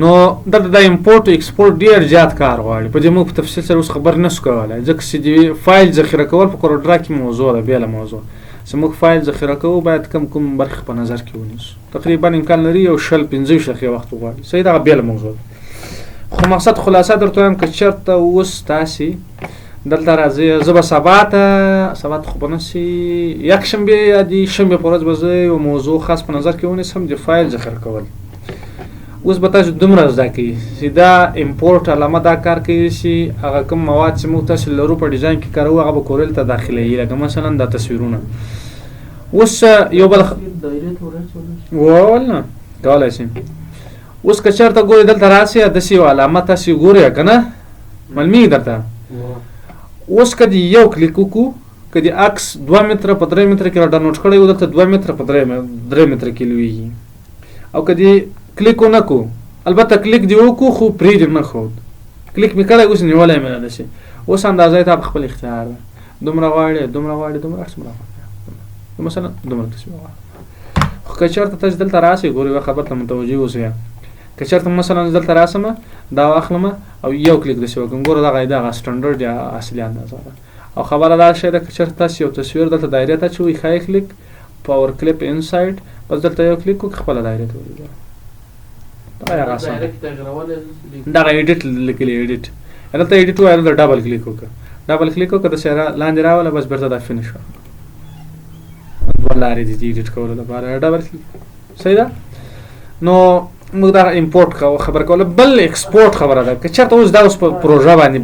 نو دلته دا import export ډېر زیات کار غواړي، په دې موږ په تفصیل سره اوس خبرې نه شو کولی، ځکه چې د فایل ذخیره کول په CorelDRAW کې موضوع ده، بېله موضوع. چې موږ فایل ذخیره کوو باید کم کوم برخې په نظر کې ونیسو، تقریبا امکان لري یو 20 25 دقیقې وخت وغواړي، صحیح ده؟ هغه بېله موضوع ده. خو مقصد خلاصه درته وایم که چېرته اوس تاسې دلته راځئ، زه به سبا ته، سبا ته خو به نه شي، یکشنبې یا د شنبې په ورځ به زه یو موضوع خاص په نظر کې ونیسم، د فایل ذخیره کول. اوس به تاسو دومره زده کړئ چې دا import علامه دا کار کوي چې هغه کوم مواد چې موږ تاسو لرو په ډیزاین کې کاروو هغه به Corel ته داخلوي، لکه مثلا دا تصویرونه. اوس یو بل نه کولی شي. اوس که چېرته ګورئ دلته راسئ، داسې یو علامه تاسې ګورئ که نه، معلومېږي درته؟ اوس که دې یو کلیک وکړو، که دې عکس 2 متره په 3 متره کې را ډاونلوډ کړی و، دلته 2 متره په 3 متره کې لویږي. او که دې کلیک ونه کړو، البته کلیک دې وکړو خو پرې دې نه ښود، کلیک مې کړی اوس نیولی مې نه داسې، اوس اندازه یې تا په خپل اختیار ده، دومره غواړې، دومره غواړې، دومره هر څومره غواړې، مثلا دومره تصویر غواړم. خو که چېرته تاسې دلته راسئ، ګورئ یوه خبر ته متوجه اوسئ، که چېرته مثلا زه دلته راسم دا واخلم او یو کلیک داسې وکړم، ګوره دغه دغه standard یا اصلي اندازه ده. او خبره دا شی ده که چېرته تاسې یو تصویر دلته دایرې ته اچوئ، ښی کلیک power clip inside، بس دلته یو کلیک وکړئ خپله دایرې ته ولېږئ. دغه یې هغه اسانه. دغه edit لیکلی، edit دلته edit ووایه، دلته double click وکړه، double click وکړه، داسې لاندې راوله، بس بېرته دا finish شوه. دوه لارې دي د edit کولو لپاره، double click، صحیح ده؟ نو موږ دا import خبره کوله. بل export خبره ده، که چېرته اوس دا اوس په پروژه باندې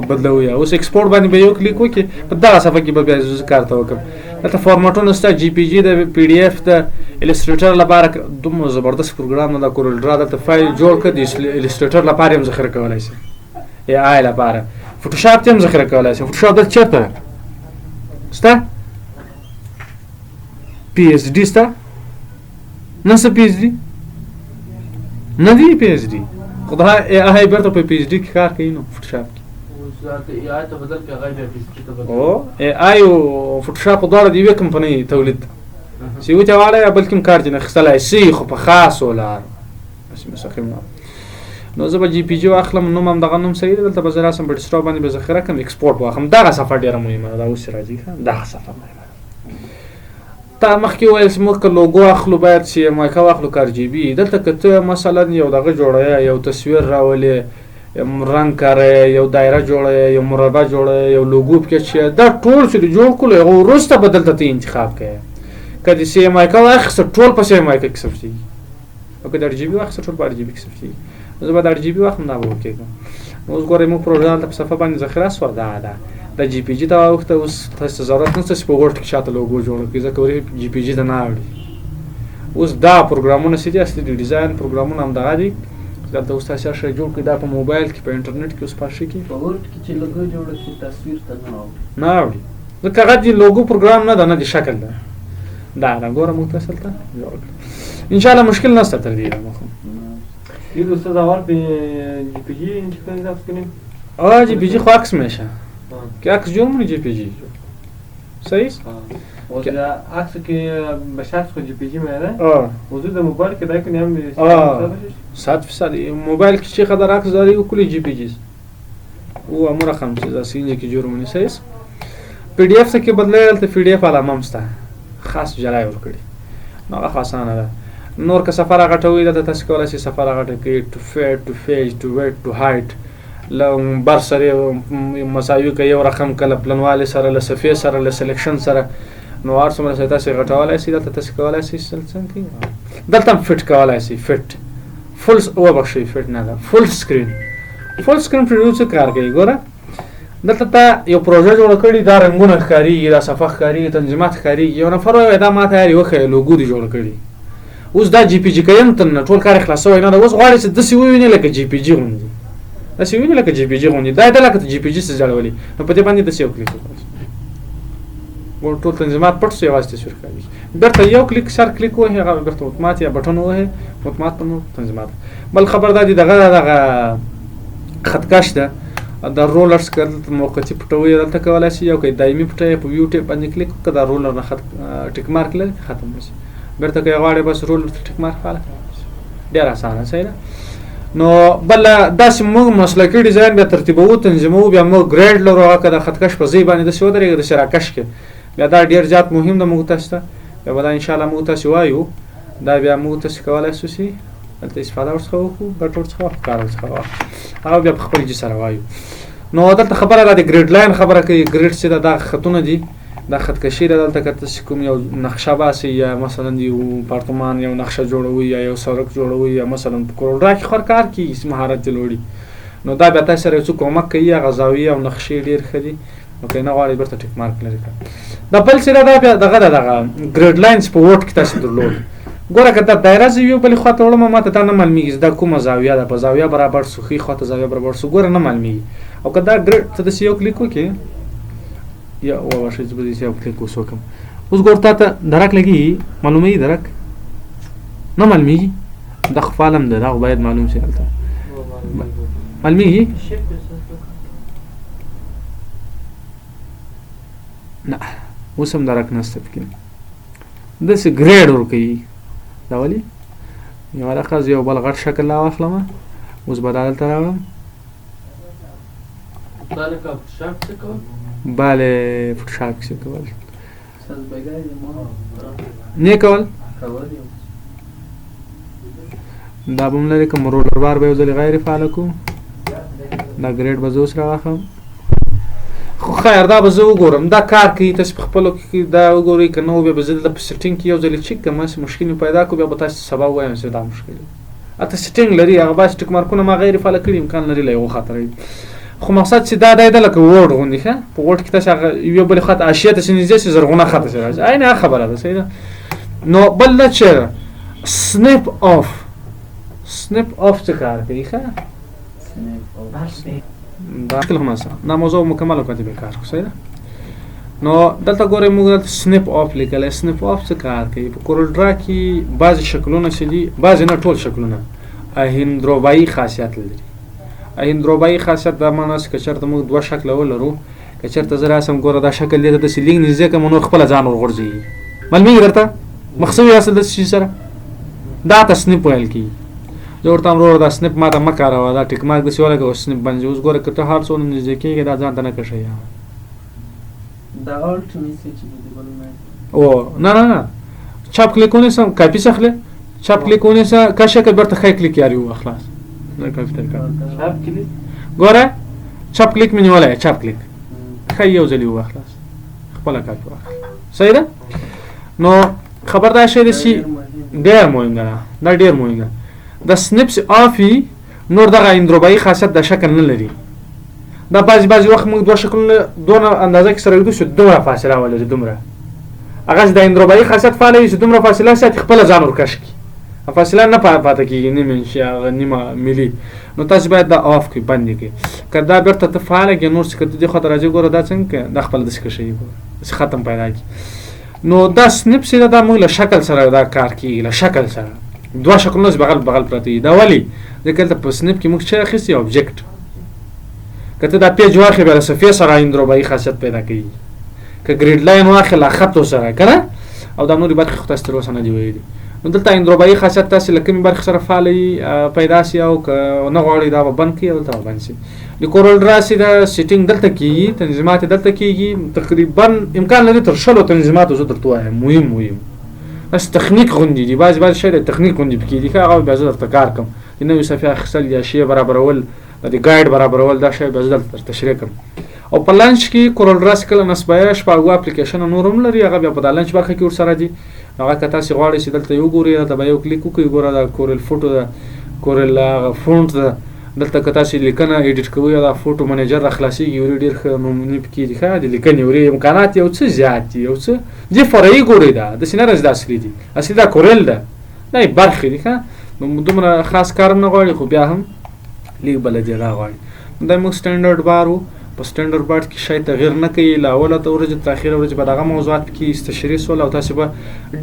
بدلوي، اوس export باندې به یو کلیک وکړي، په دغه صفحه کې به بیا زه کار ته وکړم. دلته فارمټونه شته، JPG ده، PDF ده، Illustrator لپاره دومره زبردست پروګرام ده CorelDRAW، دلته فایل جوړ کړه، د Illustrator لپاره یې هم ذخیره کولی شي، AI لپاره، Photoshop ته هم ذخیره کولی شي. Photoshop دلته چېرته ده؟ شته؟ PSD شته؟ نه څه PSD نه دی، PSD خو دا AI بیرته په PSD کې کار کوي، نو Photoshop کې او AI او Photoshop دواړه د یوې کمپنۍ تولید ده، چې یو ته واړه یا بل کوم کار ځینې اخیستلی شي، خو په خاصو لارو داسې مستقیم نه. نو زه به JPG واخلم، نوم هم دغه نوم صحیح دی، دلته به زه راسم په desktop باندې به ذخیره کړم، export واخلم. دغه صفحه ډېره مهمه ده، دا اوس راځي، ښه دغه صفحه مهمه ده. تا مخکې وویل چې موږ که لوګو اخلو باید چې مایکا واخلو که RGB. دلته که ته مثلا یو دغه جوړوې، یو تصویر راولې، رنګ کاروې، یو دایره جوړوې، یو مربع جوړوې، یو لوګو پکې چې دا ټول چې جوړ کړو، هغه وروسته به دلته ته انتخاب کوې. که د سی ام آی کا واخیسته ټول په سی ام آی کا کې ثبتېږي، او که د ار جي بي واخیسته ټول په ار جي بي کې ثبتېږي. زه به د ار جي بي واخلم، دا به وکېږم. نو اوس ګورئ موږ پروژه دلته په صفحه باندې ذخیره سوه. دا ده د جی پی جی ته واوښته. اوس تاسو ته ضرورت نشته چې په ورډ کې شاته لوګو جوړه کړئ، ځکه ورې جی پی جی ته نه اوړي. اوس دا پروګرامونه څه دي؟ اصلي د ډیزاین پروګرامونه همدغه دي. دلته اوس تاسو هر شی جوړ کړئ، دا په موبایل کې په انټرنیټ کې اوس په هر شي کې په ورډ کې چې لوګو جوړه کړي تصویر ته نه اوړي. نه اوړي، ځکه هغه د لوګو پروګرام نه ده، نه د شکل ده. دا ده ګوره موږ تاسو دلته جوړ کړ، ان شاء الله مشکل نشته تر دې مخه. یو استاد اول به جی پی جی چطور ضبط کنیم؟ آه جی پی جی خو عکس میشه که عکس جور مونی جی پی جی صحیح است؟ عکس که به شخص خو جی پی جی میاره. موضوع در موبایل که دای کنیم هم 100% موبایل که چه قدر عکس داری او کلی جی پی جی است. او امو رقم چیز است اینجا که جور مونی صحیح است؟ پی دی اف ته کې بدلوي، هلته پی دی اف علامه هم شته، خاص جلای ورکړي، نو هغه خو اسانه ده. نور که سفر غټوي، دلته تاسو کولای شئ سفر غټه کړئ، ټو فیټ، ټو فیج، ټو ویټ، ټو هایټ، له بر سره مساوي که یو رقم که له پلنوالي سره، له صفحې سره، له سلیکشن سره، نو هر څومره چې تاسو غټولای شئ دلته تاسو کولای شئ څنګه کوي. دلته هم فټ کولای شئ، فټ فول وبخښئ فټ نه ده، فول سکرین. فول سکرین پریویو څه کار کوي؟ ګوره دلته تا یو پروژه جوړه کړې، دا رنګونه ښکارېږي، دا صفحه ښکارېږي، تنظیمات ښکارېږي. یو نفر وایي دا ماته یاري وښیه لوګو دې جوړه کړې. اوس دا جی پی جی کوي هم تر نه ټول کار یې خلاص شوی نه ده، اوس غواړي چې داسې وویني لکه جی پی جی غوندې، داسې وویني لکه جی پی جی غوندې، دا ده لکه جی پی جی څه جوړولې. نو په دې باندې داسې یو کلیک وکړئ، ګور ټول تنظیمات پټ شو، یوازې تصویر ښکارېږي. بیرته یو کلیک سر کلیک ووهې، هغه بیرته اتومات یا بټن ووهې، اتومات په نور تنظیمات. بل خبر دا دی دغه دغه خطکش ده، د رولرز که دلته موقتي پټوي دلته کولای شي، یو که دایمي پټوي په ویو ټیپ باندې کلیک وکړه، دا رولر نه خط ټیک مارک لري ختم شي. بیرته که یې غواړې بس رولر ته ټیک مارک فعاله کولای شي، ډېر اسانه صحیح ده. نو بله داسې موږ مسلکي ډیزاین بیا ترتیبوو تنظیموو، بیا موږ ګریډ لرو، هغه که د خطکش په ځای باندې داسې ودرېږي داسې راکش کړي، بیا دا ډېر زیات مهم ده موږ تاسو ته. بیا به دا انشاءالله موږ تاسو وایو، دا بیا موږ تاسو کولای شو چې دلته استفاده ورڅخه وکړو، ګټه ورڅخه واخلو، کار ورڅخه واخلو، هغه بیا په خپل جي سره وایو. نو دلته خبره ده د ګریډ لاین خبره کوي. ګریډ چې ده دا خطونه دي، دا خطکشي ده. دلته که تاسو کوم یو نقشه باسئ یا مثلا یو اپارتمان یو نقشه جوړوئ یا یو سړک جوړوئ یا مثلا په کورډا کې خور کار کېږي چې مهارت دې لوړي، نو دا بیا تاسو سره یو څه کومک کوي. هغه زاویې او نقشې ډېر ښه دي، نو که یې نه غواړئ بیرته ټیک مارک لرې کړه. دا بل څه ده، دا بیا دغه ده، دغه ګریډ لاینز په ورډ کې تاسو درلود. ګوره که دا دایره زه یو بلې خوا ته وړم ما ته دا نه معلومیږي چې دا کومه زاویه ده، په زاویه برابر سو، ښي خوا ته زاویه برابر سو، ګوره نه معلومیږي. او که دا ګریډ ته داسې یو کلیک وکړې، یا وبخښئ زه به داسې یو کلیک اوس وکړم، اوس ګوره تا ته درک لګېږي، معلوموي درک نه معلومیږي. دا خو فعال هم ده، دا خو باید معلوم شي، هلته معلومیږي نه، اوس هم درک نشته پکې. داسې ګریډ ورکوي. دا ولې یو ورقه زه یو بل غټ شکل لا واخلم، اوس به دا دلته راوړم. بله فوټوشاپ کې څه کول؟ نه کول؟ دا به هم لرې کړم، رولر بار به یو ځلې غیر فعاله کړو، دا ګریډ به زه اوس راواخلم. خو خیر دا به زه وګورم دا کار کوي، تاسو په خپلو کې دا وګورئ، که نه بیا به زه دلته په سیټینګ کې یو ځلې چک کړم، هسې مشکل مې پیدا کړو، بیا به تاسو سبا ووایم چې دا مشکل دی. اته سیټینګ لري، هغه بس ټیک مارکونه ما غیر فعاله کړي، امکان لري له یوه خاطره وي. خو مقصد چې دا دی ده لکه ورډ غوندې، ښه په ورډ کې تاسو هغه یو بلې خواته حاشیې ته چې نږدې شي زرغونه خط سره راځي، عین هغه خبره ده، صحیح ده. نو بل دا چې سنیپ آف، سنیپ آف څه کار کوي؟ ښه دا مشکل هم هسته، دا موضوع مکمله کړه به کار، صحیح ده. نو دلته ګورئ موږ دلته سنیپ آف لیکلی. سنیپ آف څه کار کوي؟ په کورل ډرا کې بعضې شکلونه چې دي، بعضې نه ټول شکلونه اهندروبایي خاصیت لري. اهندروبایي خاصیت دا معنا چې که چېرته موږ دوه شکله ولرو، که چېرته زه راسم ګوره دا شکل دې ته داسې لږ نږدې کړم، نور خپله ځان ورغورځوي، معلومېږي درته؟ مخ سوي اصل داسې شي سره، دا ته سنیپ ویل کېږي. زه ورته وایم وروره دا سنیپ ماته مه کاروه، دا ټیک مارک داسې ولګوه سنیپ باندې. اوس ګوره که ته هر څونه نږدې کېږې دا ځان ته نه کشوي. دا آلت نیسي چې د بل نه. او نه نه نه، چپ کلیک ونیسم کاپي څخلې، چپ کلیک ونیسه کشه که بیرته ښی کلیک یاري ووهه، خلاص. نه کاپي تر کار. چپ کلیک؟ ګوره چپ کلیک مې نیولی، چپ کلیک ښی یو ځل یې ووهه، خلاص، خپله کاپي واخله، صحیح ده. نو خبر دا شی دی چې ډېر مهم ده، دا ډېر مهم ده. د snap چې off وي نور دغه اندروبایي خاصیت د شکل نه لري. دا بعضې بعضې وخت موږ دوه شکلونه دونه اندازه کې سره ږدو چې دومره فاصله ولري، دومره هغه چې د اندروبایي خاصیت فعاله وي چې دومره فاصله ساتي خپله ځان ورکش کړي، فاصله نه پاتې کېږي، نیم انچ یا هغه نیمه ملي. نو تاسو باید دا off کړئ، بند یې کړئ. که دا بېرته ته فعاله کړې نور څه که ته دې خوا ته راځې ګوره دا څنګه کړې، دا خپله داسې کشوي، ګوره داسې ختم پیدا کړي. نو دا snap چې ده دا موږ له شکل سره دا کار کېږي، له شکل سره دوه شکلونه چې بغل بغل پراته دي. دا ولې؟ ځکه دلته په snap کې موږ څه اخیستي؟ object. که ته دا پیج واخلې بیا له صفحې سره اندروبایي خاصیت پیدا کوي، که grid line واخلې له خطو سره که نه، او دا نورې برخې خو تاسو تر اوسه نه دي ویلي. نو دلته اندروبایي خاصیت تاسې له کومې برخې سره فعاله پیدا سي، او که نه غواړئ دا به بند کړئ او دلته به بند سي. د CorelDRAW سي دا setting دلته کېږي، تنظیمات یې دلته کېږي. تقریبا امکان لري تر 20 تنظیماتو زه درته ووایم مهم مهم داسې تخنیک غوندې دي، بعضې بعضې شی د تخنیک غوندې پکې دي، ښه هغه به بیا زه درته کار کوم. د نوې صفحې اخیستل یا شی برابرول، د guide برابرول، دا شی بیا زه دلته درته تشریح کړم. او په launch کې CorelDRAW سي کله نصبوي شپږ اپلیکیشن نور هم لري، هغه بیا په دا launch برخه کې ورسره دي. هغه که تاسې غواړئ چې دلته یې وګورئ، دلته به یو کلیک وکړئ، ګوره دا Corel Photo ده، Corel هغه font ده. دلته که تاسې لیکنه edit کوئ دا Photo Manager را خلاصېږي، ورې ډېر ښه نمونې پکې دي. ښه د لیکنې ورې امکانات یو څه زیات دي، یو څه دې فرعي ګورئ، دا داسې نه راځي، دا اصلي دي، اصلي دا Corel ده، دا یې برخې دي. ښه نو دومره خاص کار هم نه غواړي، خو بیا هم لږ بله دې دا غواړي. دا موږ standard bar و، په standard bar کې شی تغییر نه کوي، له اوله تر ورځې تر اخره ورځې به دغه موضوعات پکې تشریح سول، او تاسې به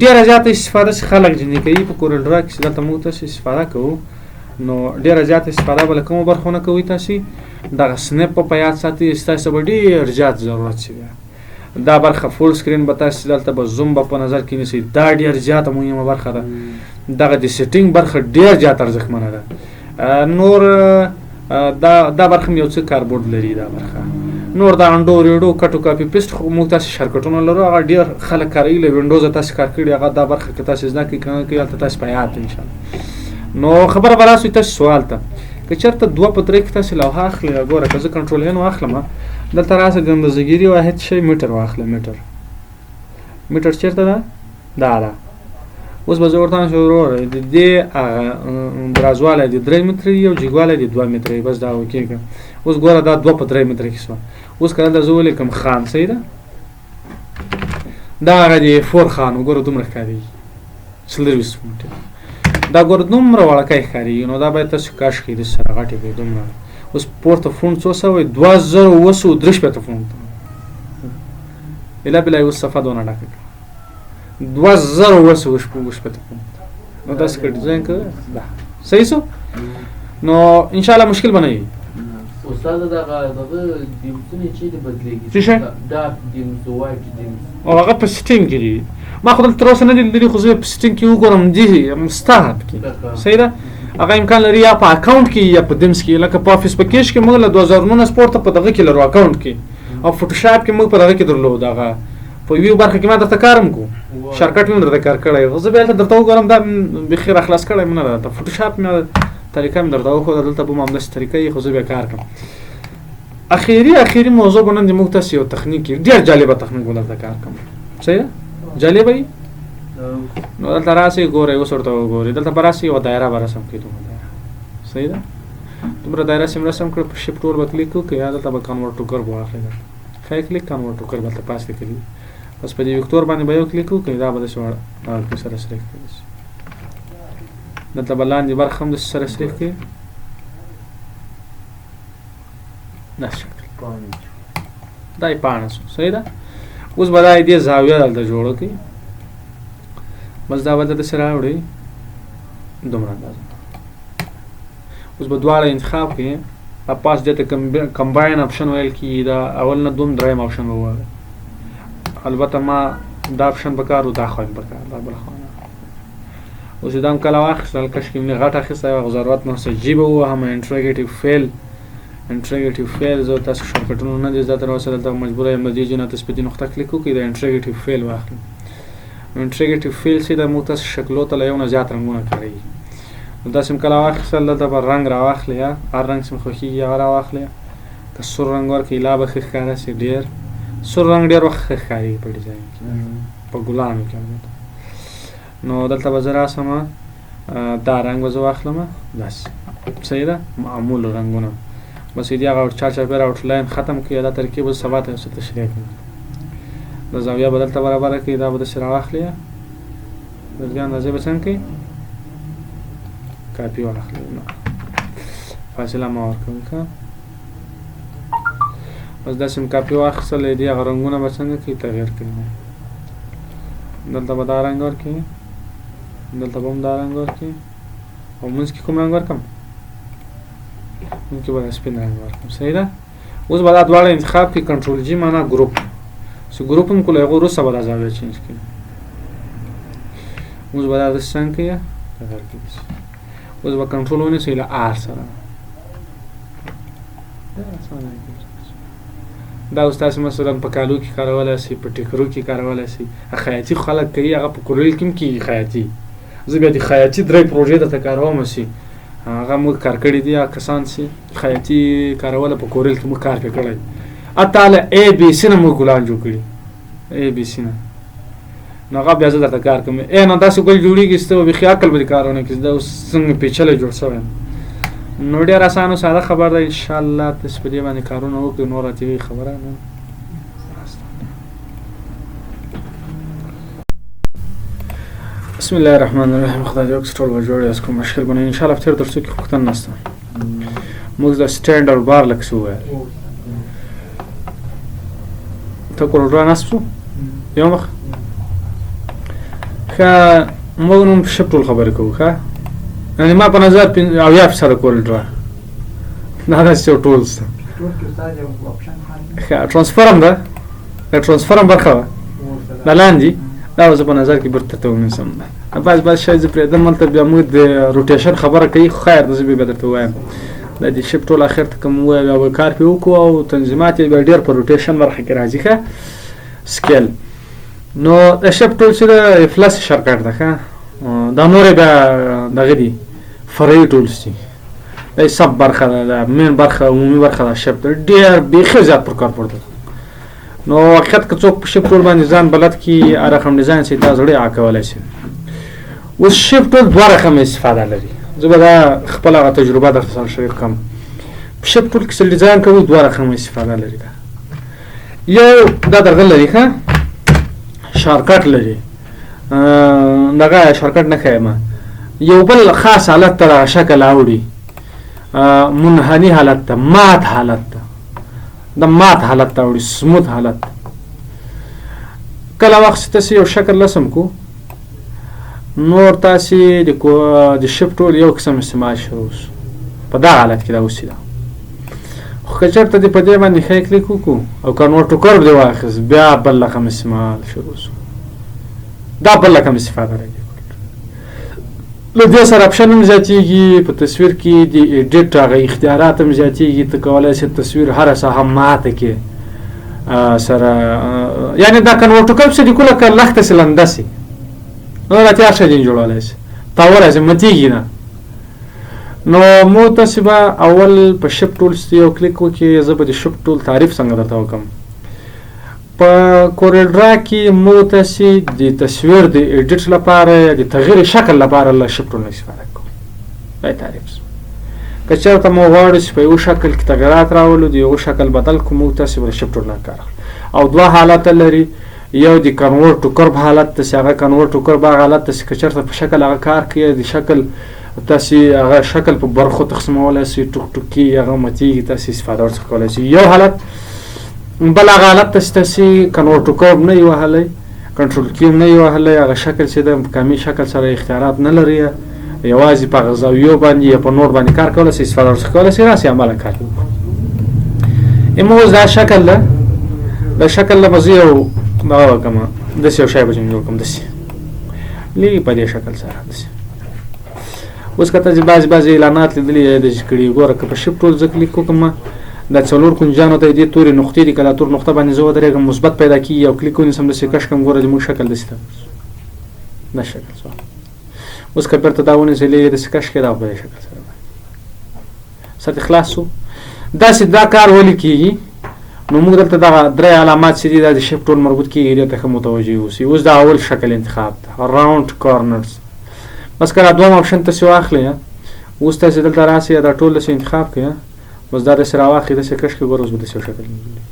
ډېره زیاته استفاده چې خلک ځینې کوي په CorelDRAW کې چې دلته موږ تاسې استفاده کوو، نو ډېره زیاته استفاده به له کومو برخو نه کوئ تاسې، دغه snap به په یاد ساتئ، ستاسې به ډېر زیات ضرورت شي. بیا دا برخه full screen به تاسې دلته به zoom به په نظر کې نیسئ، دا ډېر زیاته مهمه برخه ده. دغه د setting برخه ډېر زیات ارزښتمنه ده. نور دا برخه هم یو څه کاربورډ لري دا برخه. نور دا undo redo cut copy paste خو موږ تاسې shortcut ونه لرو، هغه ډېر خلک کاروي، له وینډوزه تاسې کار کړي، هغه دا برخه که تاسې زده کړئ که نه کړئ هلته تاسې په یاد ده انشاءالله. نو خبره به راسئ تاسې سوال ته، که چېرته 2 په 3 کې تاسې لوحه اخلئ، ګوره که زه control N واخلم دلته راسه د اندازهګیري واحد شی متر واخله، متر متر چېرته ده؟ دا ده. اوس به زه ورته وایم چې وروره د دې هغه درازوالی د 3 متره وي او جګوالی د 2 متره وي، بس دا وکېږه. اوس ګوره دا 2 په 3 متره کې سوه. اوس که دلته زه ولیکم خان، صحیح ده، دا هغه د فور خان وګوره دومره ښکارېږي، 24 فونټ دا ګوره دومره وړوکی ښکارېږي. نو دا باید تاسو کش کړئ داسې سره غټې کړئ دومره. اوس پورته font څو سوی؟ 2763 font. الا بلا اوس صفحه دونه ډکه کړه، 2760 font. نو داسې که ډیزاین کړه دا صحیح سو، نو انشاءالله مشکل به نه وي. استاد دغه دغه themes ونه چې د بدلېږي، څه شی؟ dark themes، white themes، او هغه په setting کې دي. ما خو دلته تر اوسه نه دي لیدلي، خو زه په setting کې وګورم دي سته پکې، صحیح ده. هغه امکان لري یا په account کې یا په themes کې، لکه په Office package کې موږ له 2019 پورته په دغه کې لرو account کې، او Photoshop کې موږ په دغه کې درلود، هغه په یو برخه کې ما درته کار هم کو، shortcut مې هم درته کار کړی، خو زه بیا هلته درته وګورم دا بیخي را خلاص کړی مې نه ده. درته Photoshop مې طریقه مې درته وښوده، دلته به هم همداسې طریقه وي، خو زه بیا کار کوم. اخري موضوع به نن د موږ تاسې یو تخنیک ډېر جالبه تخنیک به درته کار کوم، صحیح ده؟ جالبه وي؟ نو دلته راسئ ګورئ، اوس ورته وګورئ، دلته به راسئ یوه دایره به رسم کړئ، دومره دایره، صحیح ده؟ دومره دایره چې مې رسم کړه، په shift ټول به کلیک وکړئ، یا دلته به convert to curve واخلئ، دلته ښه کلیک convert to curve دلته پاس لیکلي دي، بس په دې vector باندې به یو کلیک وکړئ، دا به داسې واړه دغه سره سریښ کړئ، دلته به لاندې برخه هم داسې سره سریښ کړئ، داسې شکل دا یې پاڼه شو، صحیح ده؟ اوس به دا دې زاویه دلته جوړه کړئ، بس دا به دلته داسې راوړئ دومره اندازه. اوس به دواړه انتخاب کړئ، دا پاس دې ته combine option ویل کېږي، دا اول نه دوم دریم option به ووایي. البته ما دا option په کار و، دا خوا مې په کار، دا بل خوا نه. اوس یې دا هم کله واخیستل، کشکې مې غټ اخیستی وای، خو ضرورت نه څه جیبه ووهم. interrogative fill، interrogative fill زه تاسو shortcut ونه نه دي زده تر اوسه، دلته مجبور یم د دې ځای نه تاسو په دې نقطه کلیک وکړئ، د interrogative fill واخلئ. interrogative fill چې دا موږ تاسو شکلو ته له یو نه زیات رنګونه کاروي. نو داسې هم کله واخیستل، دلته به رنګ راواخلئ، هر رنګ چې مو خوښېږي هغه راواخلئ. که سور رنګ ورکړئ لا به ښه ښکاره شي، ډېر سور رنګ ډېر وخت ښه ښکارېږي په ډیزاین کې، په ګلانو کې البته. نو دلته به زه راسم، دا رنګ به زه واخلم، داسې صحیح ده، معمول رنګونه. بس دې هغه چار چاپېره آوټلاین ختم کړي. دا طریقې به سبا ته یو څه تشریح کړم. د زاویه به دلته برابره کړي، دا به داسې راواخلي، د دې اندازې به څنګه کوي؟ کاپي واخلي، نه فاصله ما ورکوي. ښه، بس داسې مې کاپي واخیستله. دې هغه رنګونه به څنګه کوي؟ تغییر کوي. دلته به دا رنګ ورکوي، دلته به هم دا رنګ ورکوي، او منځ کې کوم رنګ ورکړم؟ منځ کې به دا سپین رنګ ورکړم. صحیح ده. اوس به دا دواړه انتخاب کړي، کنټرول جي معنا ګروپ، چې ګروپ هم کړو، هغه وروسته به دا زاویه چینج کړي. اوس به دا داسې څنګه کوي؟ تغیر کوي. اوس به کنټرول ونیسي له آر سره. دا اوس تاسو مثلا په کالو کې کارولی شئ، په ټیکرو کې کارولی شئ. خیاطي خلک کوي، هغه په کورل کې هم کېږي خیاطي. زه بیا د خیاطي درې پروژې درته کاروم چې هغه موږ کار کړي دي، هغه کسان چې خیاطي کاروله په کورل کې موږ کار پرې کړی. حتی له ای بي سي نه موږ ګلان جوړ کړي، ای بي سي نه. نو هغه بیا زه درته کار کوم. ای نو داسې ګل جوړېږي چې ته به بیخي عقل به دې کار ونه کړي، دا اوس څنګه پېچلی جوړ شوی. نو ډېر اسانه او ساده خبر ده. ان شاء الله تاسو په دې باندې کارونه وکړئ، نور راته خبره نه. بسم الله الرحمن الرحیم. خدای دې وکړي ټول به جوړ یاست، کوم مشکل به نه وي. ان شاء الله په تېرو درسو کې پوښتنه نشته. موږ د سټنډرډ بار لږ څه وویل، ته کورډرا نصب شو یو مخ. ښه، موږ نن په شپ ټول خبرې کوو. ښه، یعنې ما په نظر 70% کورډرا دا داسې یو ټول شته. ښه، ټرانسفرم ده، د ټرانسفرم برخه ده دا لاندې، دا به زه په نظر کې بیرته ته ونیسم. بعض بعض شی زه پرېږدم هلته، بیا موږ د روټیشن خبره کوي. خو خیر ده، زه بیا درته ووایم. دا د شپ ټول اخر ته کوم ووایه، بیا به کار پرې وکړو او تنظیمات یې بیا ډېر په روټیشن برخه کې راځي. ښه، سکیل نو د شپ ټول چې ده افلاس شارټکټ ده. ښه، دا نورې بیا دغه دي فرعي ټولز دي. دا سب برخه ده، دا مین برخه، عمومي برخه ده. شپ ده ډېر بیخي زیات پر کار پورته ده. نو حقیقت که څوک په شپ ټول باندې ځان بلد کړي، هر رقم ډیزاین چې تا زړه هغه کولی شي. اوس شپ ټول دوه رقمه استفاده لري. زه به دا خپله هغه تجربه درته سره شریک کړم. په شپ ټول کې چې ډیزاین کوو دوه رقمه استفاده لري. دا یو دا درغه لري، ښه شارټکټ لري، دغه شارټکټ نه ښایم. یو بل خاص حالت ته دغه شکل اوړي، منحني حالت ته، مات حالت ته، د مات حالت ته اوړي، سموت حالت ته. کله وخت چې تاسو یو شکل رسم کو، نور تاسو د شپ ټول یو قسم استعمال شروع شو په دا حالت کې دا اوسې ده. خو که چېرته دې په دې باندې ښه کلیک وکړو او کنورټ ټو کرب دې واخیست، بیا بل رقم استعمال شروع شو. دا بل رقم استفاده لري. له دې سره اپشن هم زیاتېږي په تصویر کې، د ایډیټ هغه اختیارات هم زیاتېږي. ته کولی شې تصویر هره ساحه ماته کړې سره، یعنې دا کنورټ ټو کرب چې لیکو لکه لښته سي لنده سي، نو راته هر شی جوړولی شي، تاولی شي، متېږي نه. نو مو تاسې به اول په شپ ټول یو کلیک وکړئ. زه به د شپ ټول تعریف څنګه درته وکړم. په کورل ډرا کې مو تاسې د تصویر د ایډیټ لپاره یا د تغییر شکل لپاره له شپ ټول نه استفاده کوو. دا تعریف شو. که چېرته مو غواړو چې په یو شکل کې تغییرات راولو، د یو شکل بدل کړو، موږ تاسې به له شپ ټول نه کار اخلو. او دوه حالته لري، یو د کنورټ ټو کرب حالت ته چې هغه کنورټ ټو کرب هغه حالت ته چې که چېرته په شکل هغه کار کوي، د شکل تاسې هغه شکل په برخو تقسیمولی شئ، ټوک ټوک کېږي، هغه متېږي، تاسې استفاده ورڅخه کولی شئ. یو حالت. بل هغه حالت ته چې تاسې کنورټ ټو کرب نه یې وهلی، کنټرول کیو نه یې وهلی، هغه شکل چې ده په کمي شکل سره اختیارات نه لري، یوازې په هغه زاویو باندې یا په نوټ باندې کار کولی شئ، استفاده ورڅخه کولی شئ. راسئ عمله کار وکړو. اما اوس دا شکل ده، دا شکل له به زه یو دغه وکړم، داسې یو شی به جوړ کړم، داسې لږ په دې شکل سره داسې. اوس که تاسې بعضې بعضې اعلانات لیدلي یا داسې کړي، ګوره که په شپ ټول زه کلیک وکړم، دا څلور کنجانو ته دې تورې نقطې دي، که دا تور نقطه باندې زه ودرېږم مثبت پیدا کېږي او کلیک ونیسم داسې کش کړم، ګوره زموږ شکل داسې ته دا شکل سو. اوس که بیرته دا ونیسې لږ داسې کش کړې، دا په دې شکل سره سر دې خلاص سو. داسې دا کار ولې کېږي؟ نو موږ دلته دغه درې علامات چې دي دا د shift ټول مربوط کیږي، دې ته ښه متوجه اوسئ. اوس دا اول شکل انتخاب ده، round corners. بس که دا دوهم option تاسې واخلئ، اوس تاسې دلته راسئ، دا ټول داسې انتخاب کړئ، بس دا داسې راواخلئ، داسې کش کړئ، ګوره اوس به داسې یو شکل جوړېږي.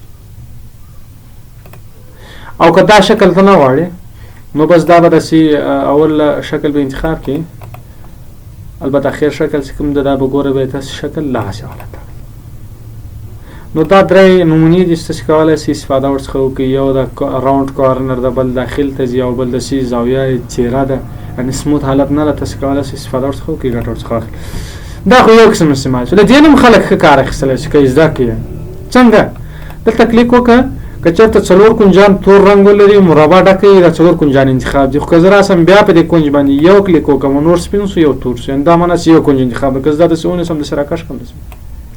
او که دا شکل ته نه غواړې نو بس دا به داسې اول شکل به انتخاب کړئ، البته اخر شکل چې کوم ده دا به ګوره بیا تاسې شکل دغسې حالت راغلی. نو دا درې نمونې دي چې تاسې کولی شئ استفاده ورڅخه وکړئ. یو د round corner ده، بل داخل ته ځي، او بل داسې زاویه څېره ده، یعنې smooth حالت نه ده، تاسې کولی شئ استفاده ورڅخه وکړئ، ګټه ورڅخه واخلئ. دا خو یو قسم استعمال شو. له دې نه هم خلک ښه کار اخیستلی شي که یې زده کړي. څنګه؟ دلته کلیک وکړه، که چېرته څلور کنجان تور رنګ ولري، مربع ډکه وي، دا څلور کنجان انتخاب دي. خو که زه راسم بیا په دې کنج باندې یو کلیک وکړم، نور سپین شو، یو تور شو، یعنې دا معنا چې یو کنج انتخاب ده. که زه دا داسې ونیسم، داسې راکش کړم، داسې